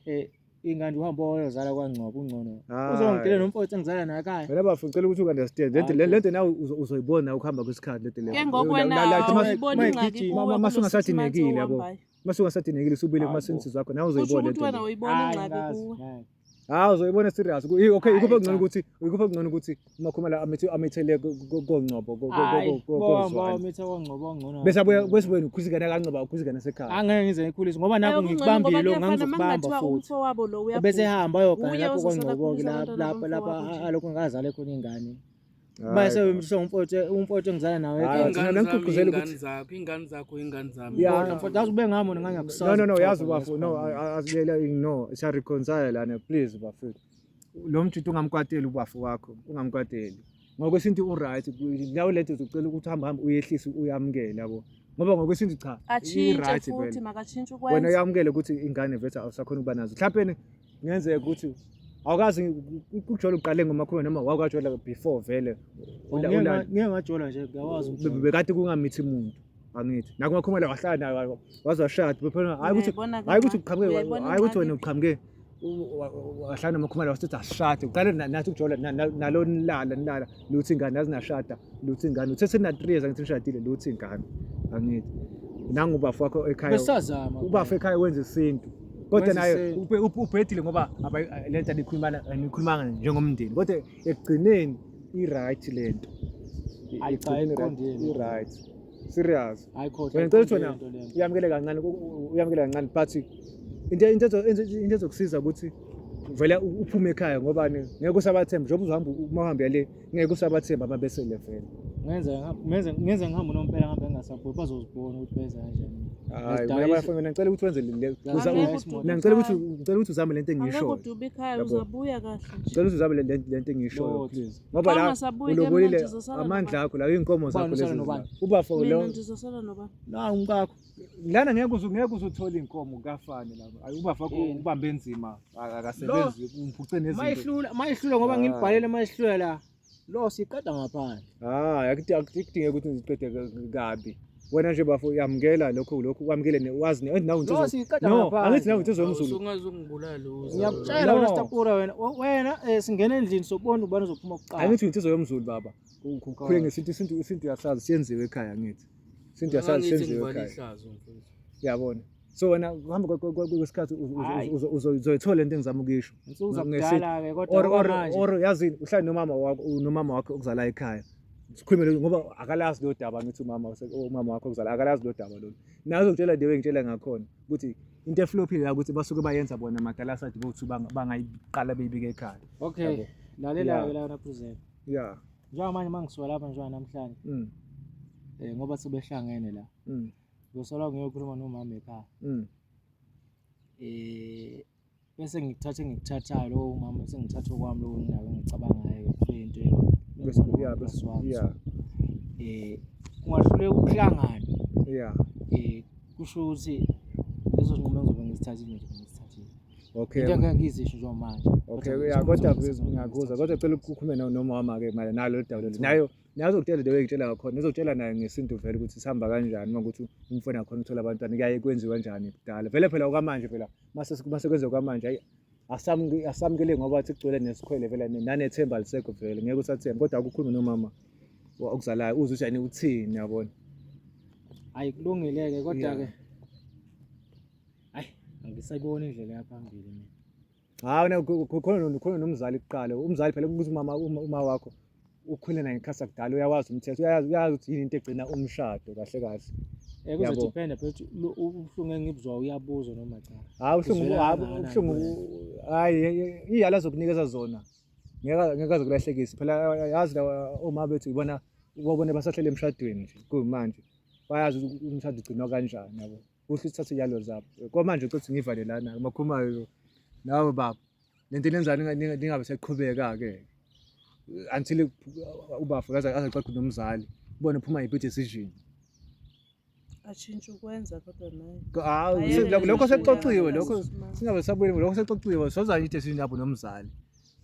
ingane uhamba oyozala kwaNgcobo ungcono. Hhayi. Uzongidela nomfowethu engizala naye ekhaya. wena bafo ngicela ukuthi u-understand lento Hhayi. lento nawe uzoyibona ukuhamba kwesikhathi lento leyo Ke ngoku wena awuyiboni ma- ingxaki igijima, kuwe ma- kulo six months masungasadinekile, yabo. owuhambayo. mase ungasadinekile usubuyele Hayi bo. kumasenses wakho nawe Kusho uzoyibona ukuthi lento wena leyo. uyibona Hhayi, ingxaki ngazi, kuwe. ngeke. Hawu uzoyibona serious. Okay, Hhayi, ikuphi okungcono cha. ukuthi ikuphi okungcono ukuthi uMakhumalo amithe amithele koNgcobo Hhayi, kozwane. bawamitha kwaNgcobo okungcono. Bese abuya kakhulu. bese wena ukhulisa ingane kaNgcobo ukhulisa ingane yasekhaya. Angeke ngize ngikhulise ngoba nakho Ewe, kungcono ngikubambile ngoba lo kuyafana ngangizokubamba makungathiwa futhi. umfowabo lo uyabhubha. Bese ehamba ayogana Uye lapho ozosala kwaNgcobo ke akhulise lapha abantwana lapha lapha bomfowabo nje. alokhu ngazale khona ingane. Hhayi, Bese baba. umfowethu umfowethu engizala nawe Hhayi, ekhaya. thina Ingane zami, nangigqugquzela ingane ukuthi- zakho, ingane zakho, ingane zami. Yeah. Kodwa Mfowethu yazi ube ngami wena ngangiyakusazi. No no no yazi ukuxoxa bafo no nesikhwama. azilele no siya reconcile lana please bafethu. Lo mjito ungamkwateli ubafo wakho ungamkwateli. Ngokwesintu u right nawe lento uzocela ukuthi uhamba hamba uyehlise uyamukele yabo. Ngoba ngokwesintu cha Atshintshe i-right futhi vele. makatshintshe Wena ukwenza. uyamukele ukuthi ingane vele awusakhona ukuba nazo. Mhlawumbe kungenzeka ukuthi awukazi ukujola uqale ngomakhulu noma wawukajola before vele. Ngeke ngeke ngajola nje ngiyawazi umjola. Bekade kungamithi muntu angithi. Nakumakhumalo wahlala naye waze washada. Phela hayi ukuthi Uyayibona ke hayi ukuthi ingxaki? uqhamuke Uyayibona hayi ukuthi wena ingxaki? uqhamuke wahlala nomakhumalo wasithi asishade. Uqale nathi ukujola nalo nilala nilala luthi ingane yazi nashada luthi ingane. Uthe sena 3 years angithi nishadile luthi ingane angithi. Nangu ubafo wakho ekhaya Besazama. ubafo ekhaya wenza isintu kodwa Wenza naye isintu. ubhedile ngoba lento anikhulumana anikhulumanga njengomndeni kodwa ekugcineni i-right lento Hayi cha, Ekugcineni iqondile. i-right serious Hayi khohlwa. wena ngicela ukuthi iqondile wena lento leyo. uyamukele kancane uyamukele kancane but into ezokusiza ukuthi vele uphume ekhaya ngoba ngeke usabathemba njengoba uzohamba uma uhambe le ngeke usabathemba ababesele vele Ngenza ngihambe nompela ngihambe ngingasabuyi bazozibona ukuthi benza kanjani. Hayi, Ngizidayisa. mina bafo mina ngicela ukuthi wenze le Angeke Uzama- udube mina ngicela ukuthi ekhaya. ngicela ukuthi uzame lento Angeke engiyishoyo. udube ekhaya Yabo. uzabuya kahle nje. Ngicela ukuthi uzame lento engiyishoyo Lotho. please. Ngoba Xa la ungasabuyi ke mina ulobolile ndizosala amandla nobani? akho la inkomo zakho Ubani usala lezi. nobani? Ubafo Mina lo ndizosala nobani? Na umkakho. lana ngeke uze ngeke uze uthole inkomo kafani la. Ayi ubafo wakho Yini? ubambe enzima akasebenzi umphuce nezinto. Mayihlula mayihlula ngoba Ah. ngilibhalele mayihlula la. Lo siqeda ngaphandle. Ah, akudingeki ukuthi ngiziqede kabi. Wena nje bafo yamukela lokho lokho wamukele wazi ne nawe Lo insizwa. siqeda No, ngaphandle. angithi nawe insizwa yomZulu. Usungazungibulala uze. Ngiyakutshela No. wena Stapura wena. Wena singena endlini sobona ubani ozophuma kuqala. Angithi insizwa yomZulu baba. Ukhule ngesintu isintu isintu uyasazi siyenziwe ekhaya angithi. Isintu uyasazi Angithi siyenziwe ngivala ekhaya. ihlazo mfowethu. Uyabona. So wena kuhamba kwesikhathi Hhayi. uzoyithola lento engizama ukuyisho. Insuku Ngesintu. zakudala ke kodwa Or or okwamanje. or yazini uhlale nomama wakho nomama wakho okuzala ekhaya. Sikhulume ngoba akalazi lo daba ngithi umama umama wakho okuzala akalazi lo daba lolu. Nawe uzokutshela the way ngitshela ngakhona ukuthi into eflophile la ukuthi basuke bayenza bona madala sathi bothi bangayiqala beyibike ekhaya. Okay. Yabo. Lalela Yeah. ke la present. Yeah. Njengamanje mangisuka lapha njengoba namhlanje ngoba sebehlangene la. Ngizosola ngiyokhuluma nomama ekhaya. Bese ngikuthathe ngikuthathayo lowo umama sengithatha okwami lokho nginako engicabangayo kube into Bese yeah bese yeah ungahluleka ukuhlangana yeah. kusho ukuthi lezo zinqumo engizobe ngizithathile ngizobe ngizithathile. Okay. Into engeke ngizisho njengamanje. Okay, ya kodwa ngiyakuzwa kodwa cela ukukhulume nomama ke manje nalo daba lolu. Nayo nayo uzokutshela the way ngitshela ngakhona. Uzokutshela nayo ngesintu vele ukuthi sihamba kanjani uma ukuthi umfana khona uthola abantwana kuyaye kwenziwa kanjani kudala. Vele phela okwamanje phela mase mase kwenziwa kwamanje ayi asamukele ngoba athi kugcwele nesikhwele vele nanethemba alisekho vele ngeke usathemba kodwa akukhulume nomama okuzalayo uzwe ukuthi yani uthini yabona. Hayi kulungile-ke kodwa-ke Hayi, angisayiboni indlela yaphambili mina. Hayi wena khona khona nomzali kuqala. Umzali phela ukuthi umama uma wakho ukhule naye ngekhasa kudala uyawazi umthetho uyazi uyazi ukuthi yini into egcina umshado kahle kahle. Eh kuzodependa phela ukuthi ubuhlungu engibuzwa uyabuzwa noma cha. Hayi ubuhlungu ubuhlungu hayi iyala zokunikeza zona. Ngeke ngeke azokulahlekisa phela yazi la oma bethu ibona ubabone basahlele emshadweni nje kuyimanje. Bayazi ukuthi umshado ugcinwa kanjani yabo. Kuhle uthathe iyalo zabo. Kwamanje ucothi ngivale lana makhumalo nawe baba. Lento nenzani ningabe seqhubeka ke. Until ubafo aze axoxe nomzali. Ubone phuma yiphi decision. Ashintshe ukwenza kodwa naye. Hawu lokho sekuxoxiwe lokho singabe sabuyele lokho sekuxoxiwe soza i-decision lapho nomzali.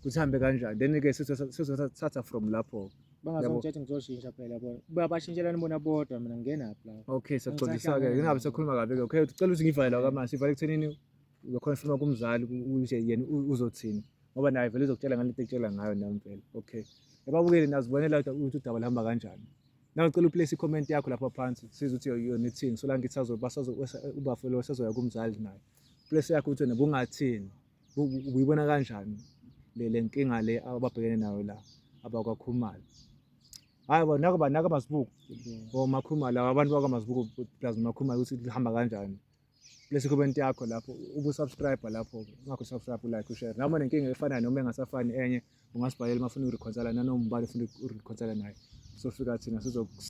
Kuthi hambe kanjani then ke sizothatha from lapho. Bangazongitshela ngizoshintsha phela bona. Bayabashintshelana bona bodwa mina ngingenaphi lapho. Okay, siyaxolisa-ke ngingabe sakhuluma kabi-ke. Okay, ucela ukuthi ngivale la kwamanje, sivale ekuthenini uzokhonfirma kumzali ukuthi yena uzothini ngoba naye vele uzokutshela ngale nto ekutshela ngayo nami vele. Okay. Ebabukeli nazibonela ukuthi udaba luhamba kanjani. Nawe cela uplace i-comment yakho lapha phansi sizwe ukuthi yona ithini. Solange ithi ubafo lo sazoya kumzali naye. Place yakho ukuthi wena bungathini. Ubuyibona kanjani le nkinga le ababhekene nayo la abakwaKhumalo? Hayi bo nako ba nako amazibuko. OMakhumalo abantu bakwaMazibuko plus noMakhumalo ukuthi lihamba kanjani. Place comment yakho lapho ubu-subscribe lapho ungakho subscribe like ushare. Noma nenkinga efanayo noma engasafani enye ungasibhalela uma ufuna ukureconcile nanoma ubani ufuna ukureconcile naye. Sofika thina sizokusiza.